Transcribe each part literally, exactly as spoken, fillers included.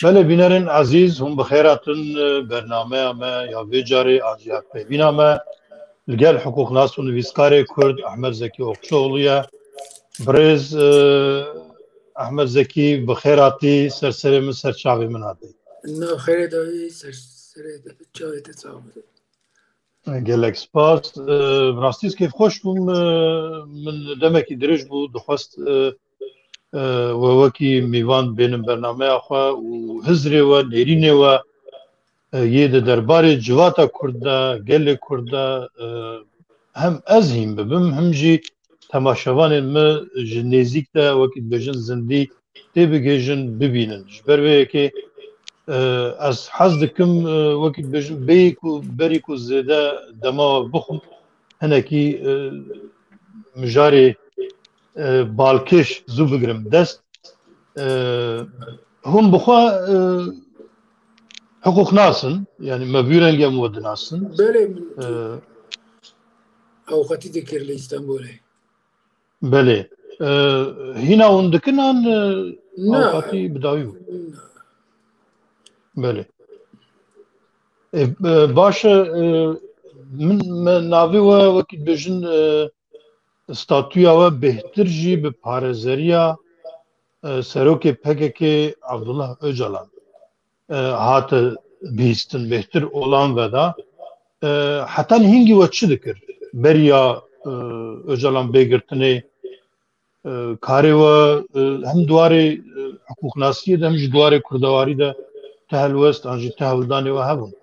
Belê, bînerên ezîz, hûn bi xêr hatin, e, bernameya me ya vê carê a cî hevpeyvîna me li gel hiqûqnas û nivîskarê Kurd Ehmed Zekî Okçuoğlu ye. Birêz, e, Ehmed Zekî, bi xêr hatî, ser serê min, ser çavê min hatî. Na xêrê dawî, ser serê çavê te, sağ ol. Gelek spas. E, bi rastî ez kêfxweş bûm. E, min demekî dirêj bû, dixwest, e, e, we wekî mîvan bênim bernameya xwe û hizrê we, nêrînê we, e, yê di derbarê civata Kurd de, gelê Kurd de, e, hem ez hîn bibim, hem jî temaşevanên me ji nêzîk de, wekî dibêjin, zindî têbigihêjin, bibînin. Ji ber vê yekê, e, ez hez dikim, e, wekî dibêjin, bêyî ku berî ku zêde dema we bixwim, hinekî, e, mijarê, e, balkêş zû bigirim dest. E, hûn bi xwe, e, hiqûqnas in, yanî me bûyî rengê em we dinasin. Belê, min E, avukatî dikir li Îstanbulê. Belê. E, hîna hûn dikin an, e, Na. Avukatî bi dawî bû? Na. Belê. E, e, baş e, e, min, me navê we wekî dibêjin, e, statûya we bêhtir jî bi parêzeriya, e, serokê P K K Abdullah Ocalan, e, hate bihîstin, bêhtir olan veda. E, heta nihîngî we çi dikir? Beriya, e, Ocalan bê girtinê, e, karê we, e, hem di warê, e, hiqûqnasiyê de hem jî di warê kurdewarî de ti helwest an jî ti hewldanê we hebûn?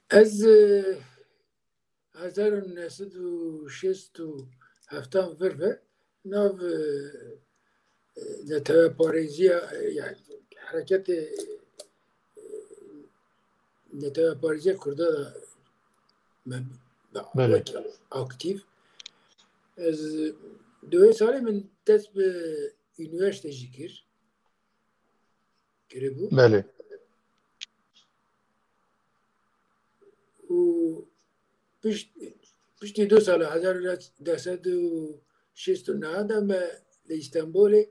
Ez, e, hezar û neh sed û şêst û heftan vir ve nav, e, e, neteweparêziya, e, yani hereketê, e, neteweparêziya Kurda da me, me Belê. Wek aktîf. Ez di wê salê min dest bi unîversîte jî kir. Kiribû. Belê. Û pişt-, piştî du sala, hezar û neh sed û şêst û neh de me li Îstanbulê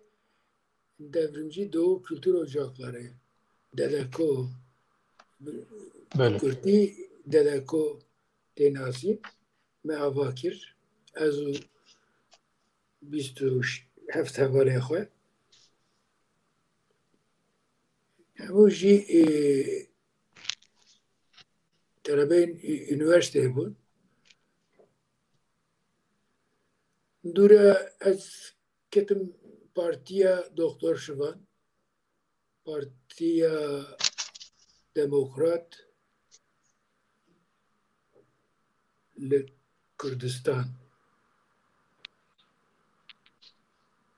Devrimci Doğu Kültür Ocakları, DEDEKO, Belê. Kurtî DEDEKO tê nasîn, me ava kir. Ez û bîst û heft hevalê xwe. Hemû jî, e, telebeyên ü-, unîversîteyê bûn. Dûre ez ketim partiya Doktor Şivan, Partiya Demokrat li Kurdistan,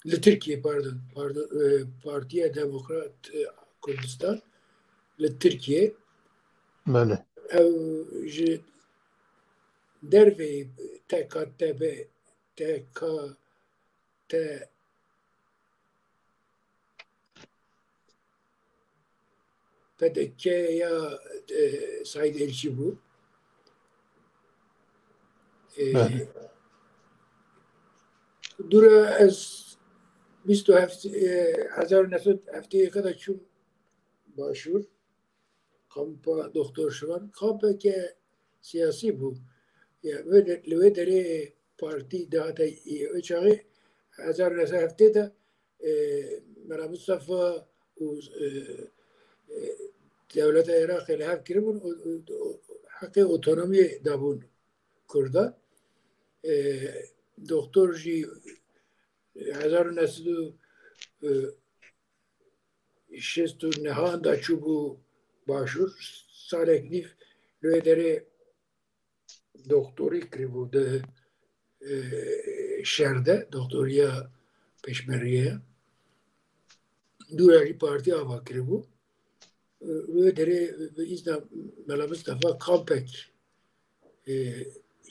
li Tirkiye, pardon, pardon, e, Partiya Demokrat, e, Kurdistan li Tirkiye. Belê. Ew ji derveyî T K T B, T K T P D K ya, e, Said Elçi bû. E, Belê. Dûre ez bîst û heft, e, hezar û neh sed heftê yekê de çûm Başûr. Kampa Doktor Şivan, kampeke siyasî bû. Ya, wê de, li wê derê partî dihate, e, wê çaxê hezar û neh sed heftê de, e, Mela Mustafa û, e, e, dewleta Iraqê li hev kiribûn û, û, û heqê otonomiyê dabûn Kurdan. E, Doktor jî hezar û neh sed û, e, şêst û nehan de çûbû Başûr, salek nîv li wê derê doktorî kiribû di, e, şer de, doktoriya pêşmergeyê. Dûra jî partî ava kiribû. E, wê derê bi îzna Mela Mistefa kampek, e,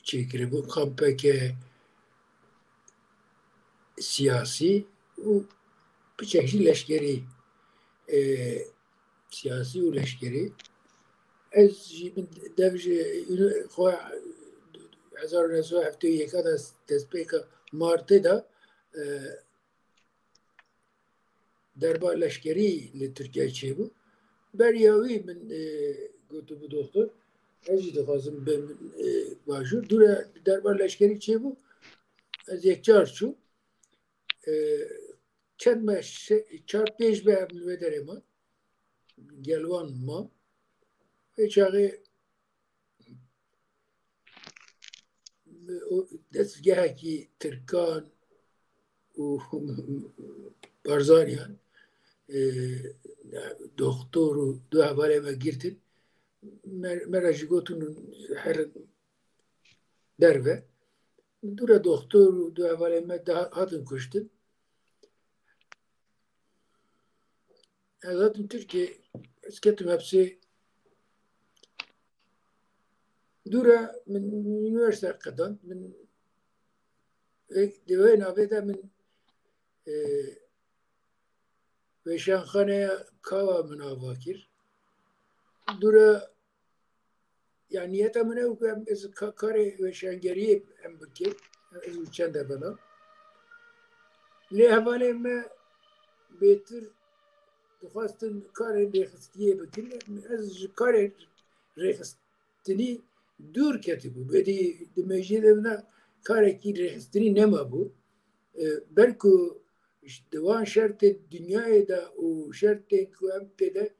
çêkiribû, kampeke siyasî û piçek jî leşkerî, e, siyasî û leşkerî. Ez jî min dev ji xwe hezar û neh sed û heftê û yek de destpêka Martê de, e, derba leşkerî li Tirkiyeyê çêbû. Beriya wî min, e, gotibû doktor, ez jî dixwazim bim, e, bajûr. Dûre derba leşkerî çêbû, ez yekcar çûm. E, çend me, şe-, çar pênc me em li wê derê man. Gel wan mam. Vê çaxê o destgehekî Tirkan û Barzaniyan, e, doktor û du hevalê me girtin. Me, me re jî gotin herin derve. Dûre doktor û du hevalê me de hatin kuştin. Ez hatim Tirkiyê, ez ketim hepsê. Dûre min unîversîte qedand, min, e, di wê navê de min, e, weşanxaneya Kawa min ava kir. Dûre, ya niyeta min ew ku em, ez ka-, karê weşangeriyê em bikin, ez û çend hebena. Lê hevalên me bêtir dixwestin karên rêxistiyê bikin. Ez ji karê rêxistinî dûr ketibû. Bedî di mejiyê de min karekî rêxistinî nemabû. E, ber ku ji, di wan şertê dinyayê de û şertên ku em tê de,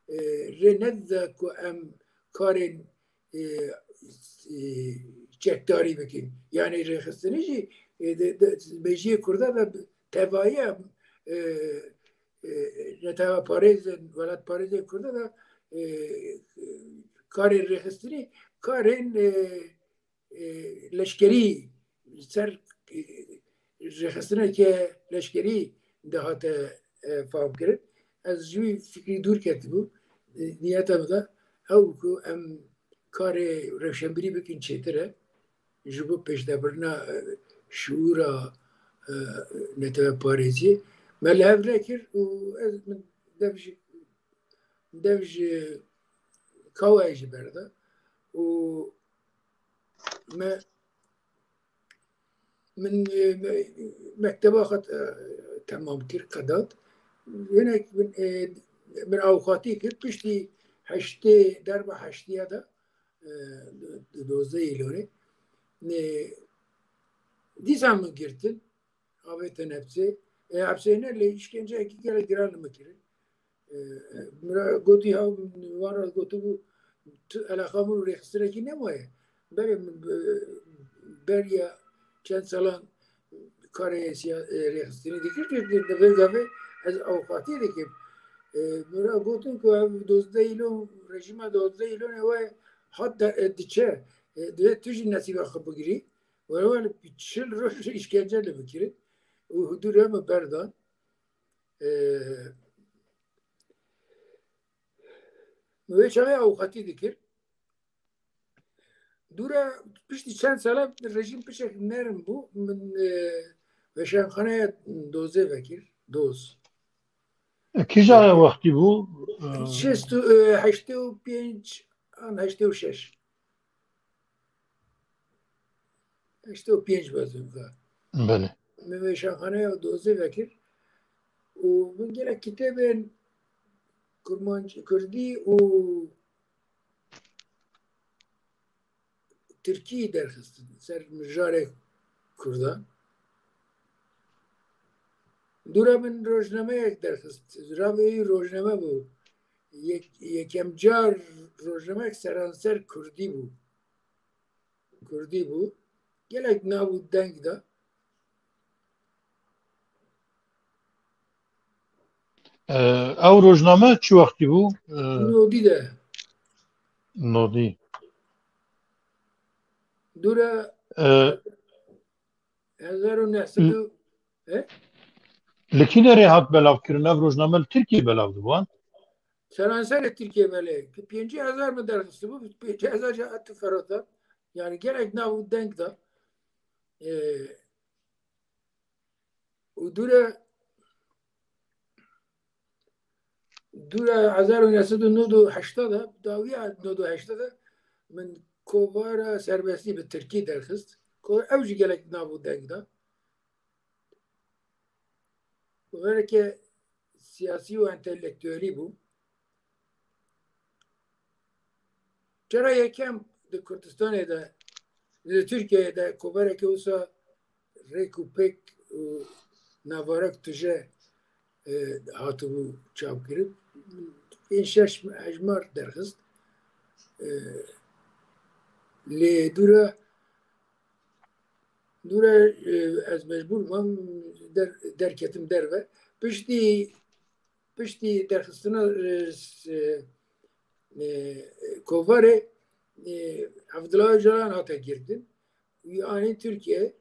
e, rê nedida ku em karên, e, e, çekdarî bikin. Yanî rêxistinî jî, e, di, di mejiyê Kurda de tevahiya, e, e, neteweparêzên, welatparêzên Kurda de, e, karên rêxistinî, karên, e, e, leşkerî, ser, e, rêxistineke leşkerî dihate, e, famkirin. Ez ji wî fikrî dûr ketibûm. E, niyeta min de ew ku em karê rewşenbîrî bikin çêtir e. Ji bo pêşdebirina, e, şiûra, e, neteweparêziyê. Me li hev nekir û ez, min dev ji, dev ji Kawayê jî berda û me, min, e, me, mekteba xwe, e, temam kir, qedat. Hinek min, e, min avukatî kir, piştî heştê, derba heştiya de, e, di dozdeh îlonê. E, dîsa min girtin, avêtin hepsê. E, hepsê ne lê îşkenceyekî gelek giran li min kirin. E, min re gotî, ha, wan re gotibû, tu eleqa min û rêxistinekî nemaye. Berê min, e, beriya çend salan karê siya-, e, rêxistinî dikir, di, di, di vê gavê ez avukatî dikim. E, min re gotin ku ev dozdeh îlon, rejîma dozdeh îlonê we hat de, e, diçe. E, divê tu jî nesîba xwe bigirî. Were were çil roj îşkence li bikirin. Û hudûr me berdan. E, wê çaxê avukatî dikir. Dûra piştî çend sala rejîm piçek nerm bû. Min, e, weşanxaneya dozê vekir. Doz. E, kîja wextî bû? E, şêst û, e, heştê û pênc an heştê û şeş. Heştê û pênc bezim da. Belê. Min weşanxaneya dozê vekir û min gelek kitêbên kurmanc-, kurdî û tirkî derxistin ser mijarê kurdan. Dûra min rojnameyek derxist. Ravê wî rojname bû. Yek-, yekem car rojnamek seranser kurdî bû. Kurdî bû. Gelek nav û deng da. E, ew rojname çi wextî bû? E, nodî de. Nodî. Dûra, e, hezar û neh sed û, e? Li kî derê hat belavkirin? Ev rojname li Tirkiyê belav dibû, ha? Seranserê Tirkiyê belê. Pêncî hezar min derxistibû, pêncî hezar jî hat ferata. Yani gelek nav û deng da. E, û dûre, dûre hezar û neh sed û nod û heşta de, dawiya nod û heşta de min kovara serbestî bi tirkî derxist. Ko-, ew jî gelek nav û deng da. Û vereke siyasî û entelektuelî bû. Cara yekem di Kurdistanê de, di Tirkiyeyê de kovareke wisa rêk û pêk û navarek tije, e, hatibû çapkirin. Pênc şeş hejmar derxist. E, lê dûre, dûre, e, ez mecbûr bûm der-, derketim derve. Piştî Piştî derxistina, e, s-, e, e, kovarê, e, Abdullah Öcalan hate girtin. Wî anîn Tirkiye,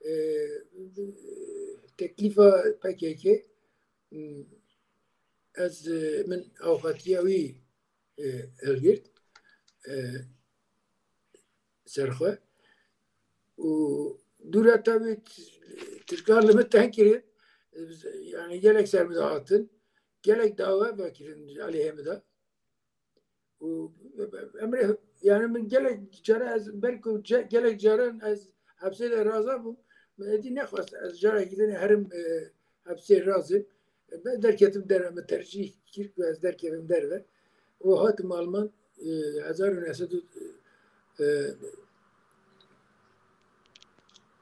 e, teklîfa P K K, m, ez, e, min avukatiya wî, e, hilgirt, e, ser xwe. Û dûra tabi t-, Tirkan li min teng kirin. Yani gelek ser min de hatin. Gelek dawa vekirin aleyhê min de. Û emre, yani min gelek cara ez, belku ce-, gelek caran ez hepsê de raza bûm. Min êdî nexwest ez carekî din herim, e, hepsê razim. Ben derketim derve, min tercîh kir ku ez derkevim derve. Û hatim Alman, e, hezar û neh sed û, e,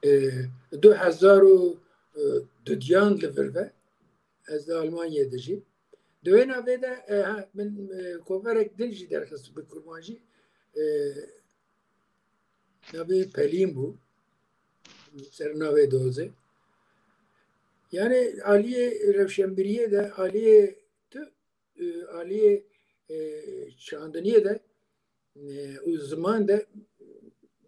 e, du hezar û dudiyan li vir ve ez li Almanyayê dijîm. Di wê navê de, e, ha, min, e, koverek din jî derxist bi kurmancî. E, navê Pelîn bû. Ser navê dozê. Yani aliyê rewşenbiriyê de, aliyê tu, e, aliyê, e, çandiniyê de, e, û ziman de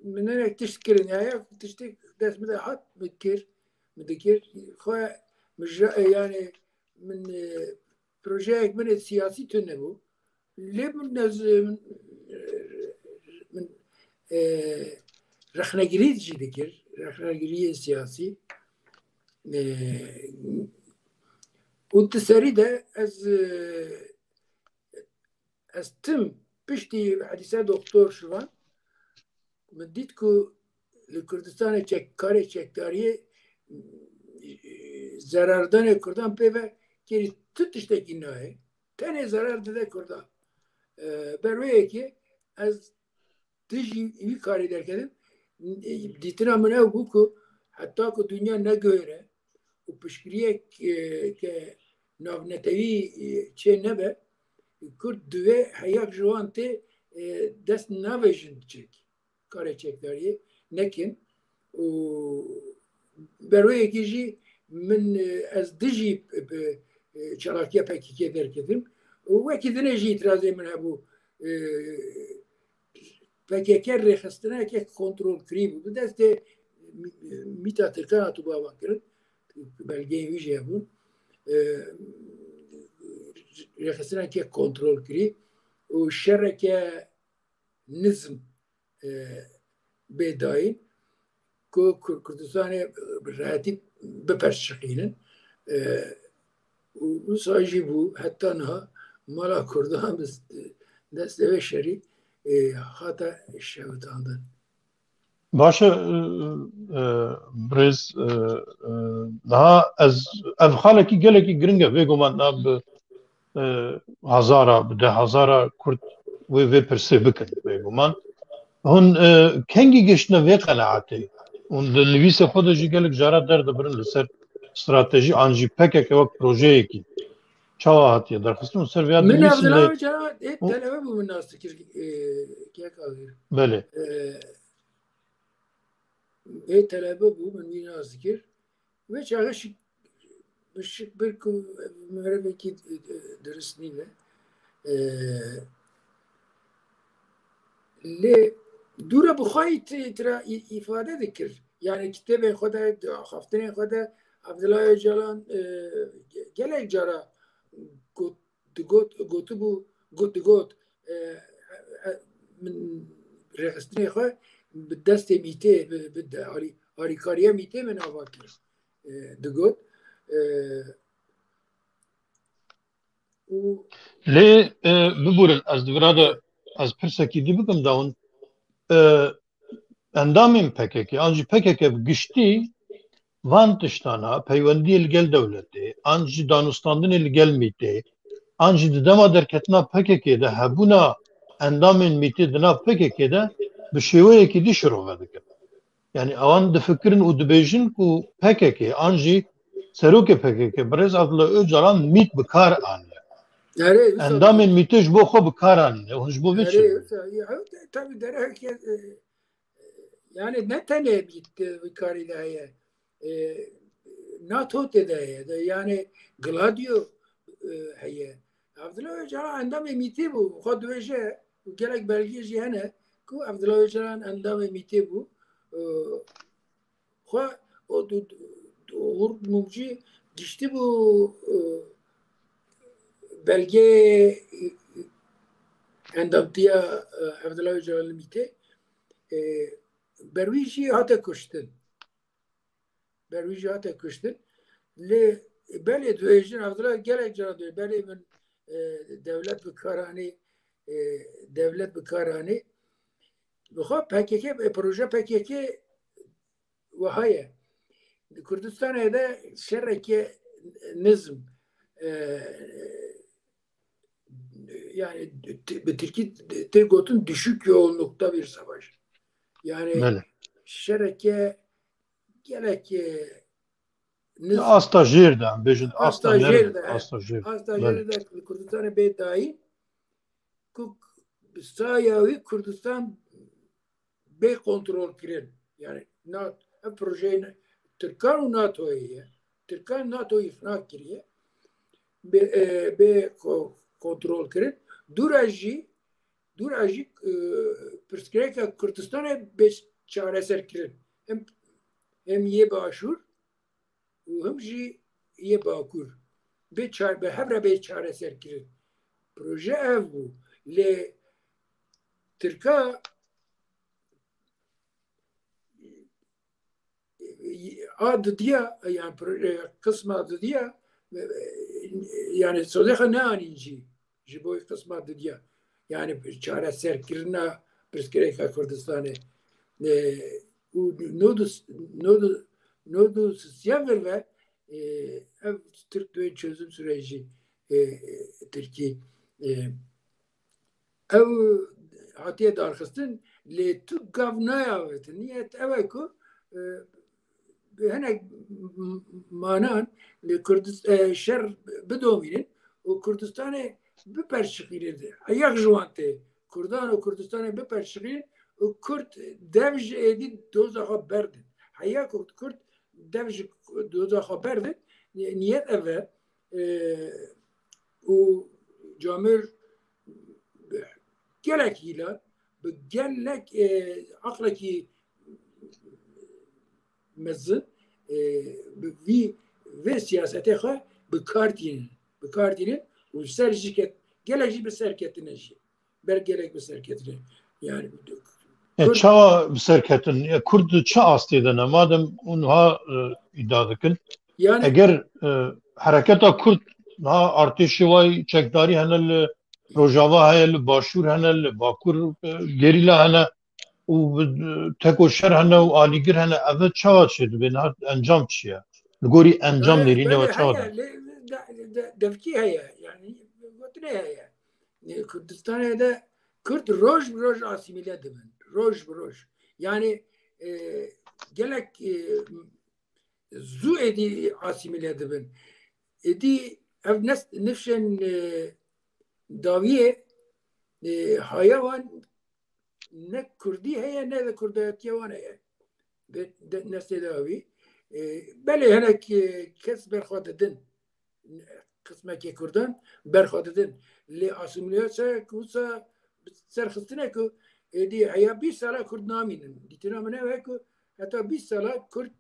min hinek tişt kirin. Ya, ya tiştê dest min de hat, min kir, min dikir. Xwe min ja-, e, yani min, e, projeyek min ê siyasî tune bû. Lê min ez, min, e, rexnegirî jî dikir, rexnegiriyê siyasî. E, û di serî de ez, e, ez tim piştî hedîse Doktor Şivan, min dît ku li Kurdistanê çek-, karê çekdariyê, e, zerardanê Kurdan pê ve kêrî tu tiştekî nayê. Tenê zerar dide Kurdan. E, ber wê yekê ez dijî wî karê derketim. E, dîtina min ew bû ku heta ku dinya neguhere û piştgiriyek, e, ke navnetewî, e, çê nebe, Kurd divê heyak ji wan tê, e, dest navêjin çek. Karê çekdariyê nekin. Û ber wê yekê jî min, e, ez dijî, e, e, çalakiya P K K derketim. Û wekî dinê jî îtirazê min hebû. E, P K K rêxistineke kontrolkirî bû. Bi destê mî-, mîta Tirkan hatibû avakirin. Belgeyên wî jî hebûn. E, rêxistineke kontrolkirî û şereke nizm, e, bê dayîn ku Kur-, Kurdistanê bi rehetî bipeşiqînin. E, û wisa jî bû heta niha mala Kurdan bi destê vê şerî, e, hate şewitandin. Baş e, e, birêz, e, e, niha ez, ev xalekî gelekî giring e, bêguman na bi, e, hezara, bi deh hezara Kurd wê vê pirsê bikin, bêguman. Hûn, e, kengî gihiştine vê qenaetê? Hûn di nivîsê xwe de jî gelek cara derdibirin li ser stratejî an jî P K K wek projeyekî. Çawa hatiye derxistin û ser vêya Min dinivîsin Abdullah lê Hoca ê û televe bû min nas dikir, e, kek Agir. Belê. E, ê televe bû min wî nas dikir. Wê çaxê şik, şik bir ku merevekî, e, dirist nîne. E, lê dûre bi xwe ît-, îtira-, î-, îfade dikir. Yani kitêbên xwe de, xaftinên xwe de Abdullah Öcalan, e, ge-, gelek cara got, digot, gotibû, got, digot, e, e, min rêxistinê xwe bi destê mîtê, bi, bi de-, alî-, alîkariya mîtê min ava kir. E, digot. E, û Lê, e, biburin, ez di vira de, ez pirsekî dî bikim da hûn, e, endamên P K K, an jî P K K bi giştî van tiştana peywendiyê li gel dewletê, an jî danûstandinê li gel mîtê, an jî di dema derketina P K K de hebûna endamên mîtê di nav P K K de bi şêweyekî dî şirove dikin. Yani ewan difikirin û dibêjin ku P K K an jî serokê P K K birêz Abdullah Öcalan mît bi kar anîne. Erê, wisa Endamên mîtê ji bo xwe bi kar anîne. Hûn ji bo vê çi Erê, dibin? wisa, ya, ew te-, tabii derek, e, yani ne tenê mît, e, bi karî de heye. E, NATO tê de heye. De, yani Gladio, e, heye. Abdullah Öcalan endamê mîtê bû. Xwe dibêje, gelek belgê jî hene ku Abdullah Öcalan endamê mîtê bû. E, xwe o du, du, Uğur Mumcu giştî bû, e, belgê, e, endamtiya, e, Abdullah Öcalan li mîtê, e, ber wî jî hate kuştin. Ber wî jî hate kuştin. Lê belê dibêjin, Abdullah gelek cara dibê, belê min, e, dewlet bi kar anî, e, dewlet bi kar anî. Bi xwe P K K, e, proje P K K wiha ye. Di Kurdistanê de şereke nizm, e, yani t-, bi Tirkî tê gotin düşük yoğunlukta bir savaş. Yani Belê. şereke gelek, e, niz-, Asta jêr de, em bêjin, asta asta jêr nerve, de, asta jêr. asta Belê. jêr de li Kurdistanê bê dayî, ku bi saya wî Kurdistan bê kontrol kirin. Yani na-, ev projeyê ne-, Tirkan û NATO'yê ye. Tirkan NATO'yê îxna kiriye. Bê, e, bê ko-, kontrol kirin. Dûra jî, dûra jî, e, pirsgirêka Kurdistanê bê çareser kirin. Hem, hem yê Başûr û him jî yê Bakur. Bê çar-, bi hev re bê çareser kirin. Proje ev bû. Lê Tirka a didiya, yani pro-, e, qisma didiya, e, yani sodexa neanîn jî, ji bo qisma didiya. Yani çareserkirina pirsgirêka Kurdistanê. E, û nodu, nodu, nodu sisiya vir ve, e, ev Tirk duyên çözüm süreci, e, e, Tirkî, e, ew hatiye darxistin, lê tu gav nayavêtin. Niyet ew e ku, e, bi hinek m-, manan li Kurdis-, e, şer bidomînin û Kurdistanê biperşixînin. Heya ji wan tê Kurdan û Kurdistanê biperşixînin û Kurd dev ji êdî doza xwe berdin. Heya ku Kurd dev ji doza xwe berdin, ni-, niyet ev e. E, û camêr gelek hîla, bi gelek, e, aqlekî mezin, e, bi vî, vê siyasetê xwe bi kar tînin, bi kar tînin û ser jî ket-, gelek jî bi ser ketine jî. Ber gelek bi ser ketine. Yani, E, Kurd çawa bi ser ketin? E, Kurd çi astê de ne? Madem hûn ha, e, îdia dikin, Yani eger, e, hereketa Kurd niha artêşê wayî çekdarî hene li Rojava heye, li Başûr hene, li Bakur, e, gerîla hene û, e, tekoşer hene û alîgir hene, ev çawa çêdibe? Niha encam çi ye? Li gorî encam Belê, nêrîne belê, we çawa heye, dibe? lê de-, de-, devkî heye. Yani gotinê heye. E, Kurdistanê de Kurd roj bi roj asîmîle dibin. Roj bi roj. Yani, e, gelek, e, zû êdî asîmîle dibin. Êdî ev nes-, nifşên, e, dawiyê, e, haya wan ne Kurdî heye, ne de Kurdayetiya wan heye. Bi-, de-, neslê dawî. E, belê hinek, e, kes berxwe didin. Qismekê Kurdan berxwe didin. Lê asîmîlasya ku wisa bi ser xistine ku êdî heya bîst sala Kurd namînin. Dîtina min ew e ku heta bîst sala Kurd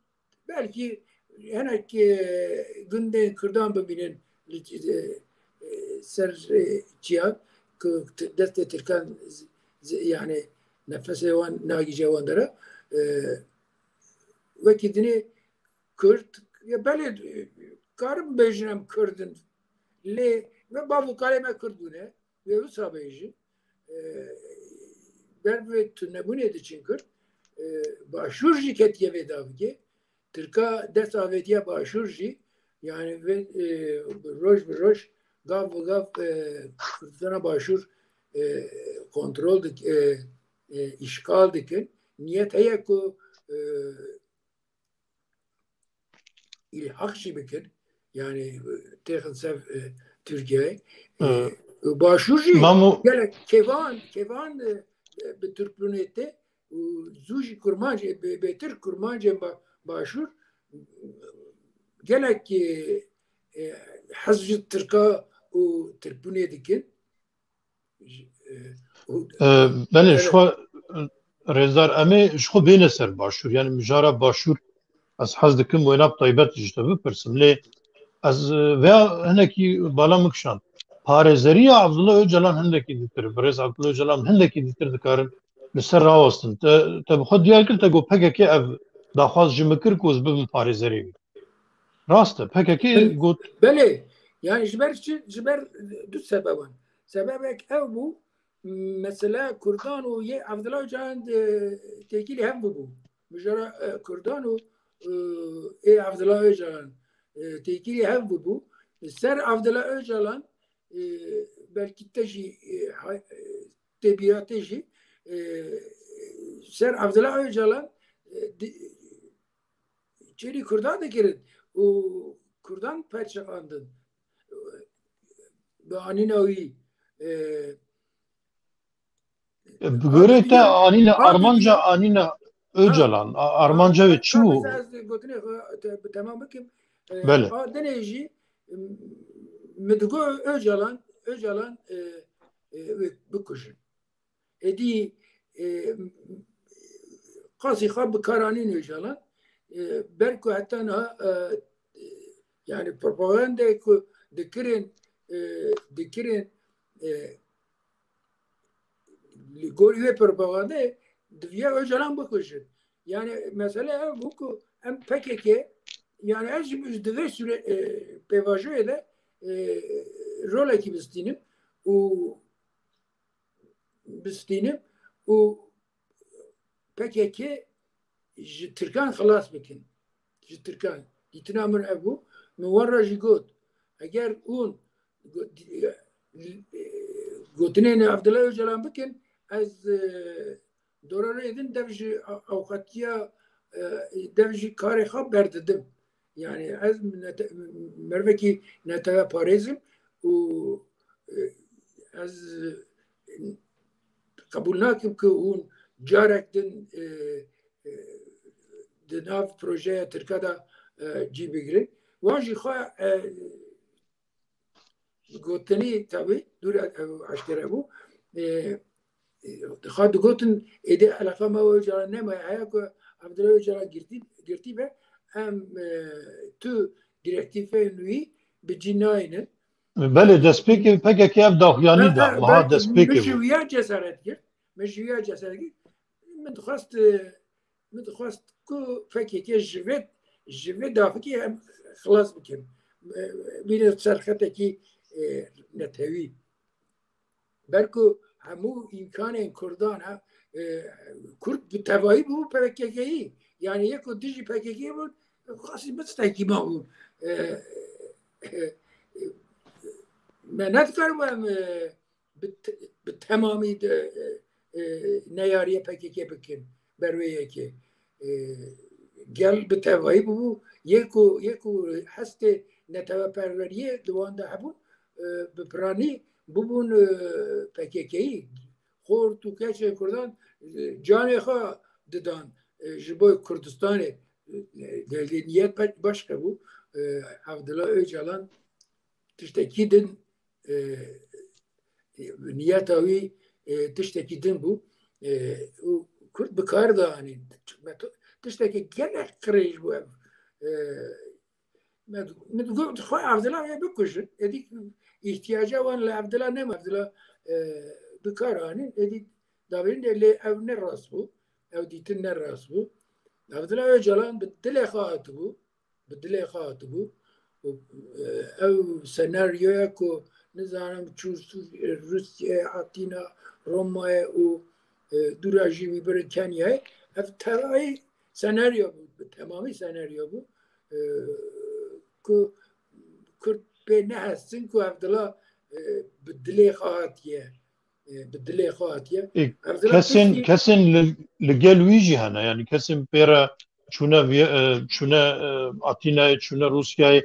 belkî hinek, e, gundên Kurdan bimînin li, e, e, ser, e, çiyan ku t-, destê Tirkan z-, z-, yani nefesê wan nagîje wan dera. E, wekî dinê Kurd, ya belê, e, karim bêjin em Kurd in. Lê me bav û kalê me Kurd bûne. Wê wisa bêjin. E, ber bi tunebûnê diçin Kurd. E, Başûr jî ketiye vê davigê. Tirka dest avêtiye Başûr jî, yani vê, e, roj bi roj, gav bi gav, e, Kurdistana Başûr, e, kontrol dik-, e, e, îşgal dikin. Niyet heye ku, e, îlhaq jî bikin. Yani, e, têxin ser, e, Tirkiyeyê. E, Hı. Başûr jî Mamu- gelek kêvan, kêvan, e, e, bi Tirkbûnê tê û zû jî Kurmanc, e, bê-, bêtir Kurmancên ba-, Başûr gelek, e, e, hez ji Tirka û Tirkbûnê dikin. Ji, e, û E, belê, Evet. ji xwe, e, rêzdar, em ê ji xwe bêne ser Başûr. Yani mijara Başûr, ez hez dikim wêna bi taybet ji te bipirsim. Lê ez, e, veya hinekî bala min kişand. Parêzeriya Abdullah Öcalan hindekî dîtir, birêz Abdullah Öcalan hindekî dîtir dikarin li ser rawestin. Te, te bi xwe diyar kir, te got P K K ev daxwaz ji min kir ku ez bibim parêzerê wî. Rast e, P K K Belê. got. Belê. Yani ji ber çi? Ji ber du sebeban. Sebebek ew bû, mesela Kurdan û yê Abdullah Öcalan, e, têkilî hev bûbû. Mijara, e, Kurdan û, e, ê Abdullah Öcalan, e, têkilî hev bûbû. Li ser Abdullah Öcalan, e, belkî te jî, e, ha-, e, tê bîra te jî, e, ser Abdullah Öcalan, e, di-, çêrî Kurdan dikirin û Kurdan perçiqandin. Bi anîna wî, e, E, bi gorê te anîna, armanca anîna Öcalan, a-, armanca wê çi bû? Ez gotinê xwe te-, bi temam bikim. E, Belê. A dinê jî, m-, min digo Öcalan, Öcalan, e, e, wê bikujin. Êdî, e, qasî xwe bi kar anîn Öcalan. E, ber ku heta niha, e, e, yani propagandayê ku dikirin, e, dikirin, e, li gorî wê propagandayê diviya Öcalan bikujin. Yani mesele ev bû ku em P K K, yani ez jî di vê süre-, e, pêvajoyê de, e, rolekî bistînim û bistînim û P K K ji Tirkan xilas bikin. Ji Tirkan. Dîtina min ev bû. Min wan re jî got, eger hûn go-, gotinên Abdullah Öcalan bikin, ez, e, dorarê din dev ji a-, avukatiya, e, dev ji karê xwe berdidim. Yani ez nete-, mervekî neteweparêz im û, e, ez, e, qebûl nakim ku hûn carek din, e, e, di nav projeya Tirka de, e, cî bigirin. Wan jî xwe, e, gotinî tabi dûr, e, eşkere bû. E, e, xwe digotin êdî eleqa me û Öcalan nemaye, heya ku Abdullah Öcalan girtî, girtî be, em, e, tu direktîfeyên wî bi cî nayînin. Belê, destpêkê P K K ev daxuyanî da, wiha destpêkê bû. Min ji wiya cesaret girt. Min ji wiya cesaret girt. Min dixwest, e, min dixwest ku P K K ji vê, ji vê dafikê em xilas bikin. E, bîne ser xetekî, e, netewî. Ber ku hemû îmkanên Kurdan, e, Kurd bi tevayî bû P K K'yî. Yani yê ku dijî P K K'yê bûn, xasî bi stekî ma bûn. E, e, e, me nedikaribû em, e, bi te-, bi temamî de, e, e, neyariye P K K bikin ber wê yekê. E, gel bi tevayî bûbû. Yê ku, yê ku hestê neteweperweriyê di wan de hebûn, e, bi piranî bûbûn, e, P K K'yî. Xort û keçên Kurdan, e, canê xwe didan, e, ji bo Kurdistanê. E, gelê niyet be-, başka bû. E, Abdullah Öcalan tiştekî din, e, niyeta wî, e, tiştekî din bû. E, û Kurd bi kar da anîn. Me to-, tiştekî gelek qirêj bû ev. E, me, me digot, xwe Evdila wê bikujin. Êdî îhtiyaca wan li Evdila nema. Evdila, e, bi kar anîn. Êdî davêrîn de lê ev ne rast bû. Ev dîtin ne rast bû. Evdila Öcalan bi dilê xwe hatibû. Bi dilê xwe hatibû. Û, e, ew senaryoya ku, nizanim, çû Sû-, Rûsyayê, hatîna Romayê û, e, dûra jî wî birin Kenyayê, ev tevayî senaryo bû. bi temamî senaryo bû, e, ku Kurd pê nehestin ku Evdila, e, bi dilê xwe hatiye, e, bi dilê xwe hatiye. Ê, Evdila kesên, piştî kesên li, li gel wî jî hene, yanî kesên pê re çûne Vye-, e, çûne, e, Atînayê, çûne Rûsyayê.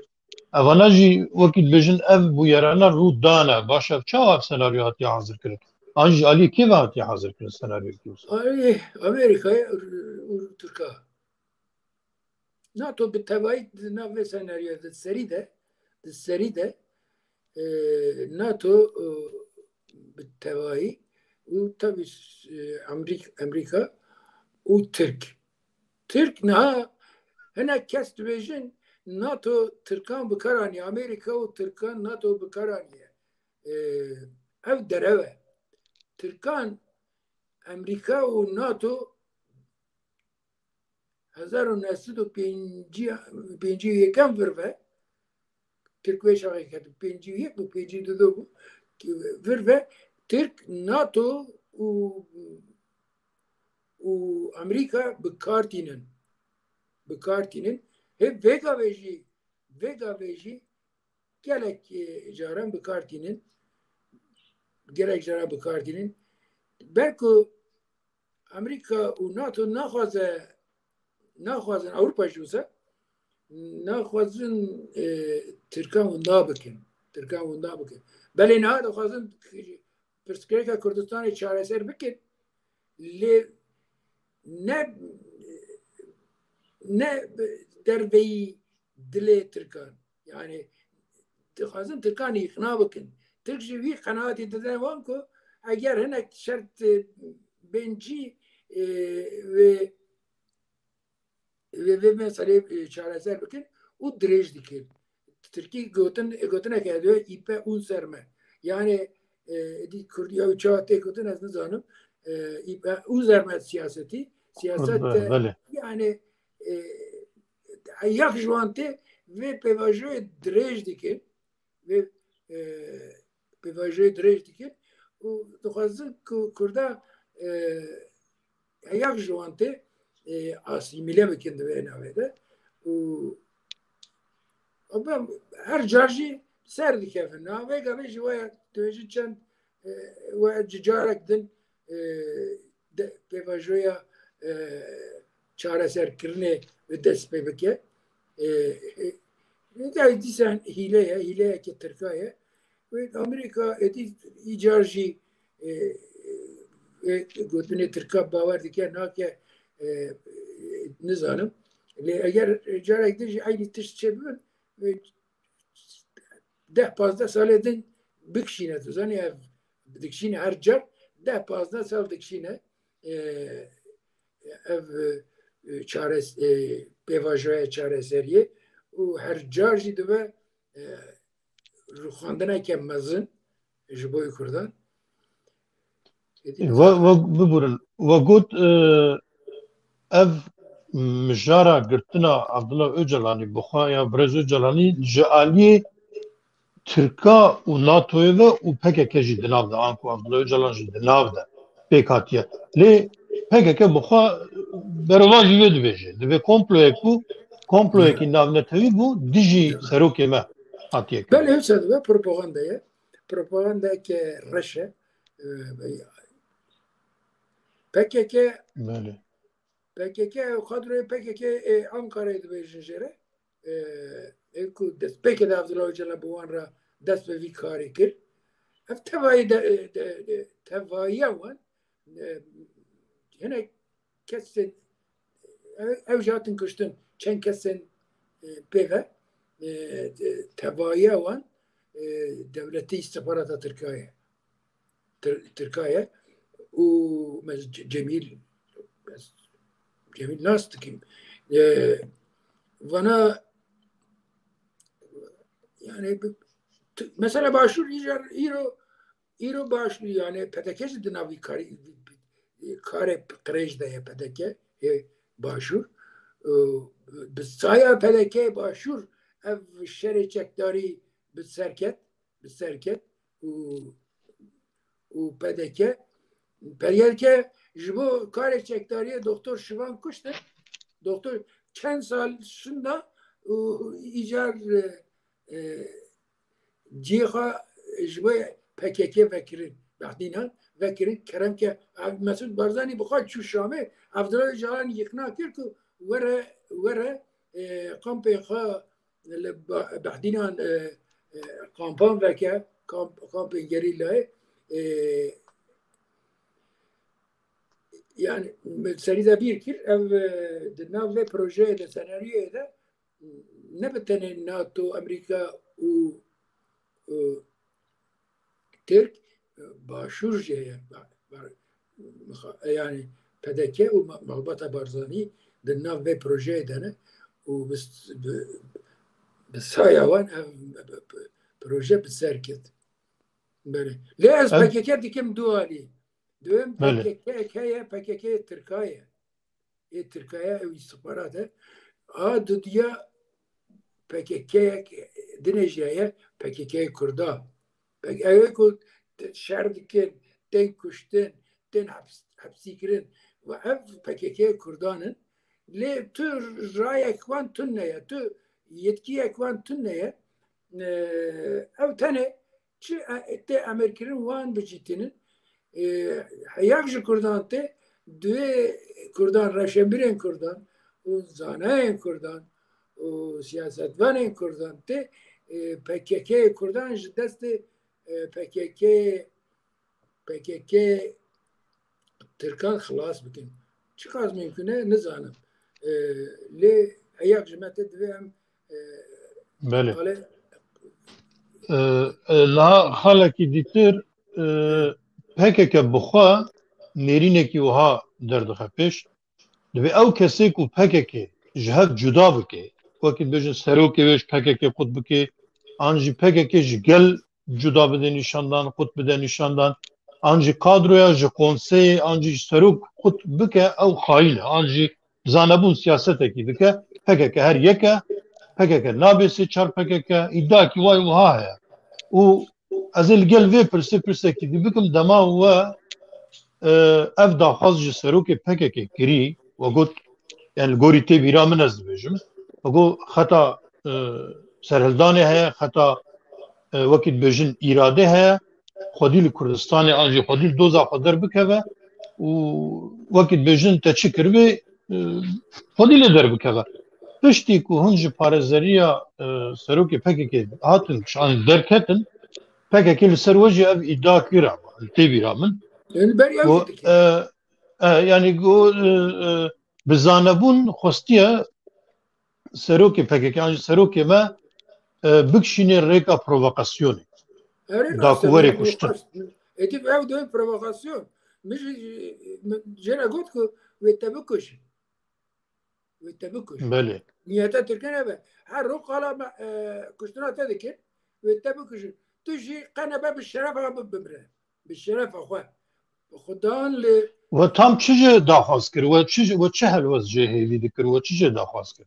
Evana jî wekî dibêjin ev bûyerana rû dane. Baş e, ev çawa ev senaryo hatiye hazirkirin? An ji aliyê kê ve hatiye hazirkirin senaryokî wisa? Aliyê Amerîkayê û, û Tirka. NATO bi tevayî di nav vê senaryoyê de, di serî de, di serî de, e, NATO, e, bi tevayî û tabii, e, Amerîk-, Amerîka û Tirk. Tirk niha hinek kes dibêjin NATO Tirkan bi kar aniye, Amerîka û Tirkan NATO bi kar aniye. E, ev derew e. Tirkan, Amerîka û NATO hezar û neh sed û pêncî, pêncî û yekem vir ve, Tirk wê çaxê ket, pêncî û yek bû, pêncî û du bû, vir ve Tirk NATO û, û Amerîka bi kar tînin. Bi kar tînin. Hê vê gavê jî, vê gavê jî gelek, e, caran bi kar tînin. Gelek caran bi kar tînin. Belku Amerîka û NATO naxwaze, naxwazin, Ewropa jî wisa, naxwazin, e, Tirkan winda bikin. Tirkan winda bikin. Belê niha dixwazin pirsgirêka Kurdistanê çareser bikin. Lê ne, ne derveyî dilê Tirkan. Yani dixwazin Tirkan îqna bikin. Tirk jî wî qenaatî dide wan ku eger hinek şert, e, bên cî, e, wê, wê, vê meselê, e, çareser bikin û dirêj dikin. Tirkî gotin, gotinek heye, îpe unser me. Yani, e, dî Kurdiya û çawa tê gotin ez nizanim. E, îpe unser me siyasetî. Siyaset, Be-, e, belê. Yani, e, yek ji wan tê vê pêvajoyê dirêj dikin. Vê, e, pêvajoyê dirêj dikin û dixwazin ku Kurda, e, yek ji wan tê, e, asîmîle bikin di vê navê de û, û be-, her car jî ser dikevin. Ha, vê gavê jî waya dibêjin çend, e, waya ci-, carek din, e, de, pêvajoya, e, çareserkirinê bi dest pê bike. E, e, e, dîsa hîle ye, hîleyeke Tirka ye. Wê Amerîka êdî îcar jî, e, e, gotinê Tirka bawer dike, nake, e, e, nizanim. Lê eger carek din jî eynî tişt çêbibin, e, deh pazdeh salê din bikişîne, tu zanî ev dikişîne her car, deh pazdeh sal dikişîne, e, ev, e, çares-, e, pêvajoya çareseriyê û her car jî dibe, e, rûxandineke mezin ji bo Kurdan. We, we biburin. We got, e, ev mijara girtina Abdullah Ocalanî, bi xwe ya Birêz Ocalanî ji aliyê Tirka û NATOyê ve û P K K jî di nav de, anku Abdullah Ocalan jî di nav de pêk hatiye. Lê P K K bi xwe berovajî vê dibêje. Divê komployek bû, komployekî navnetewî bû, dijî serokê me hatiye kirin. Belê, wisa dibe propaganda ye. Propagandayeke reş e. Ee, P K K, Belê. P K K, kadroyê P K K ê Ankarayê dibêjin jê re. Ee, ê ku destpêkê de Abdullah Ocalan bi wan re dest bi vî karê kir. Ev tevayî de, de, de, tevayiya wan, e, hinek kesên, ew, ew jî hatin kuştin, çend kesên, e, pê ve, e, e, tevayiya wan, e, dewletê îstixbarata Tirka ye. Tir-, Tirka ye. Û me Ce-, Cemîl, ez Cemîl nas dikim. E, vana, yani, bi-, tu-, mesela Başûr îcar, îro, îro Başûr, yani, P D K jî di nav vî karî-, karê qirêj de ye P D K, ê Başûr. E, bi saya P D K Başûr ev şerê çekdarî bi ser ket, bi ser ket û, û P D K, P D K ji bo karê çekdariyê Doktor Şivan kuştin. Doktor, çend sal şinda û îcar, e, e, cihê xwe ji bo P K K vekirin. Behdînan vekirin, kerem ke, ev Mesûd Barzanî bi xwe çû Şamê, Evdila Ocalan îqna kir ku were, were, e, kampê xwe li Ba-, Behdînan, e, e, kampan veke, kamp, kampên gerîlayê, e, yani, min serî de bîr kir, ev, e, di nav vê projeyê de, senaryoyê de, ne bi tenê NATO, Amerîka û, û Tirk, e, Başûr jî heye. Ba-, ba-, mixa-, yani P D K û ma-, malbata Barzanî di nav vê projeyê de ne û bi, bi, bi saya wan ev, bi, bi, proje bi ser ket. Belê. Lê ez Em- P K K dikim du alî. Duyem Belê. P K K heye, P K K Tirka ye. Ê Tirka ye, ew îstixbarat e. A dudiya P K K yek din jî heye, P K K Kurda. P K K ew ê ku şer dikin, tên kuştin, tên heps-, hepsî kirin. Ve ev P K K Kurdan in. Lê tu rayek wan tune ye, tu yetkiyek wan tune ye. E, ew tenê çi e-, tê emirkirin wan bicîtînin. E, heyek ji Kurdan tê, duê Kurdan, reşenbîrên Kurdan û zanayên Kurdan û siyasetvanên Kurdan tê, e, P K K Kurdan ji destê, e, P K K, P K K Tirkan xilas bikin. Çiqas mimkun e, nizanim. E, lê heyek ji me tê divê em, e, Belê. qale- E, e, niha xalekî dîtir, e, P K K bi xwe nêrînekî wiha derdixe pêş. Divê ew kesê ku P K K ji hev cuda bike, wekî dibêjin serokê wê ji P K K qut bike, an jî P K K ji gel cuda bide nîşandan, qut bide nîşandan, an jî kadroya ji konseyê, an jî ji serok qut bike, ew xayîn e, an jî zanebûn siyasetekî dike, P K K her yek e, P K K nabê sê çar P K K, îdiakî wayê wiha heye. Û ez ê li gel vê pirsê pirsekî dî bikim, dema we, e, ev daxwaz ji serokê P K K kirî, we got, yani li gorî têbîra min ez dibêjim, we got xeta, e, serhildanê heye, xeta, e, wekî dibêjin îradê heye, xwedî li Kurdistanê an jî xwedî li doza xwe derbikeve û wekî dibêjin te çi kiribê, e, xwedî lê derbikeve. Piştî ku hûn ji parêzeriya, e, serokê P K K hatin, an derketin, P K K li ser we jî ev îdia kir ama, li têbîra min. Yani berî ew Ku, jî dikir. e, e, yani ku, e, e, bi zanebûn xwestiye serokê P K K, an jî serokê me, e, bikişînê rêka provokasyonê. Erê Da rast ku e, werê min kuştin. xwest. Êdî ew de provokasyon. Min jî, min jê re got ku wê te bikujin. Wê te bikujin. Belê. Niyeta Tirkan ev e. Her roj qala me, e, kuştina te dikin. Wê te bikujin. Tu jî qe nebe bi şerefa min bimre. Bi şerefa xwe. Bi xudan li We tam çi jê daxwaz kir? We çi, we çi helwest jê hêvî dikir? We çi jê daxwaz kir?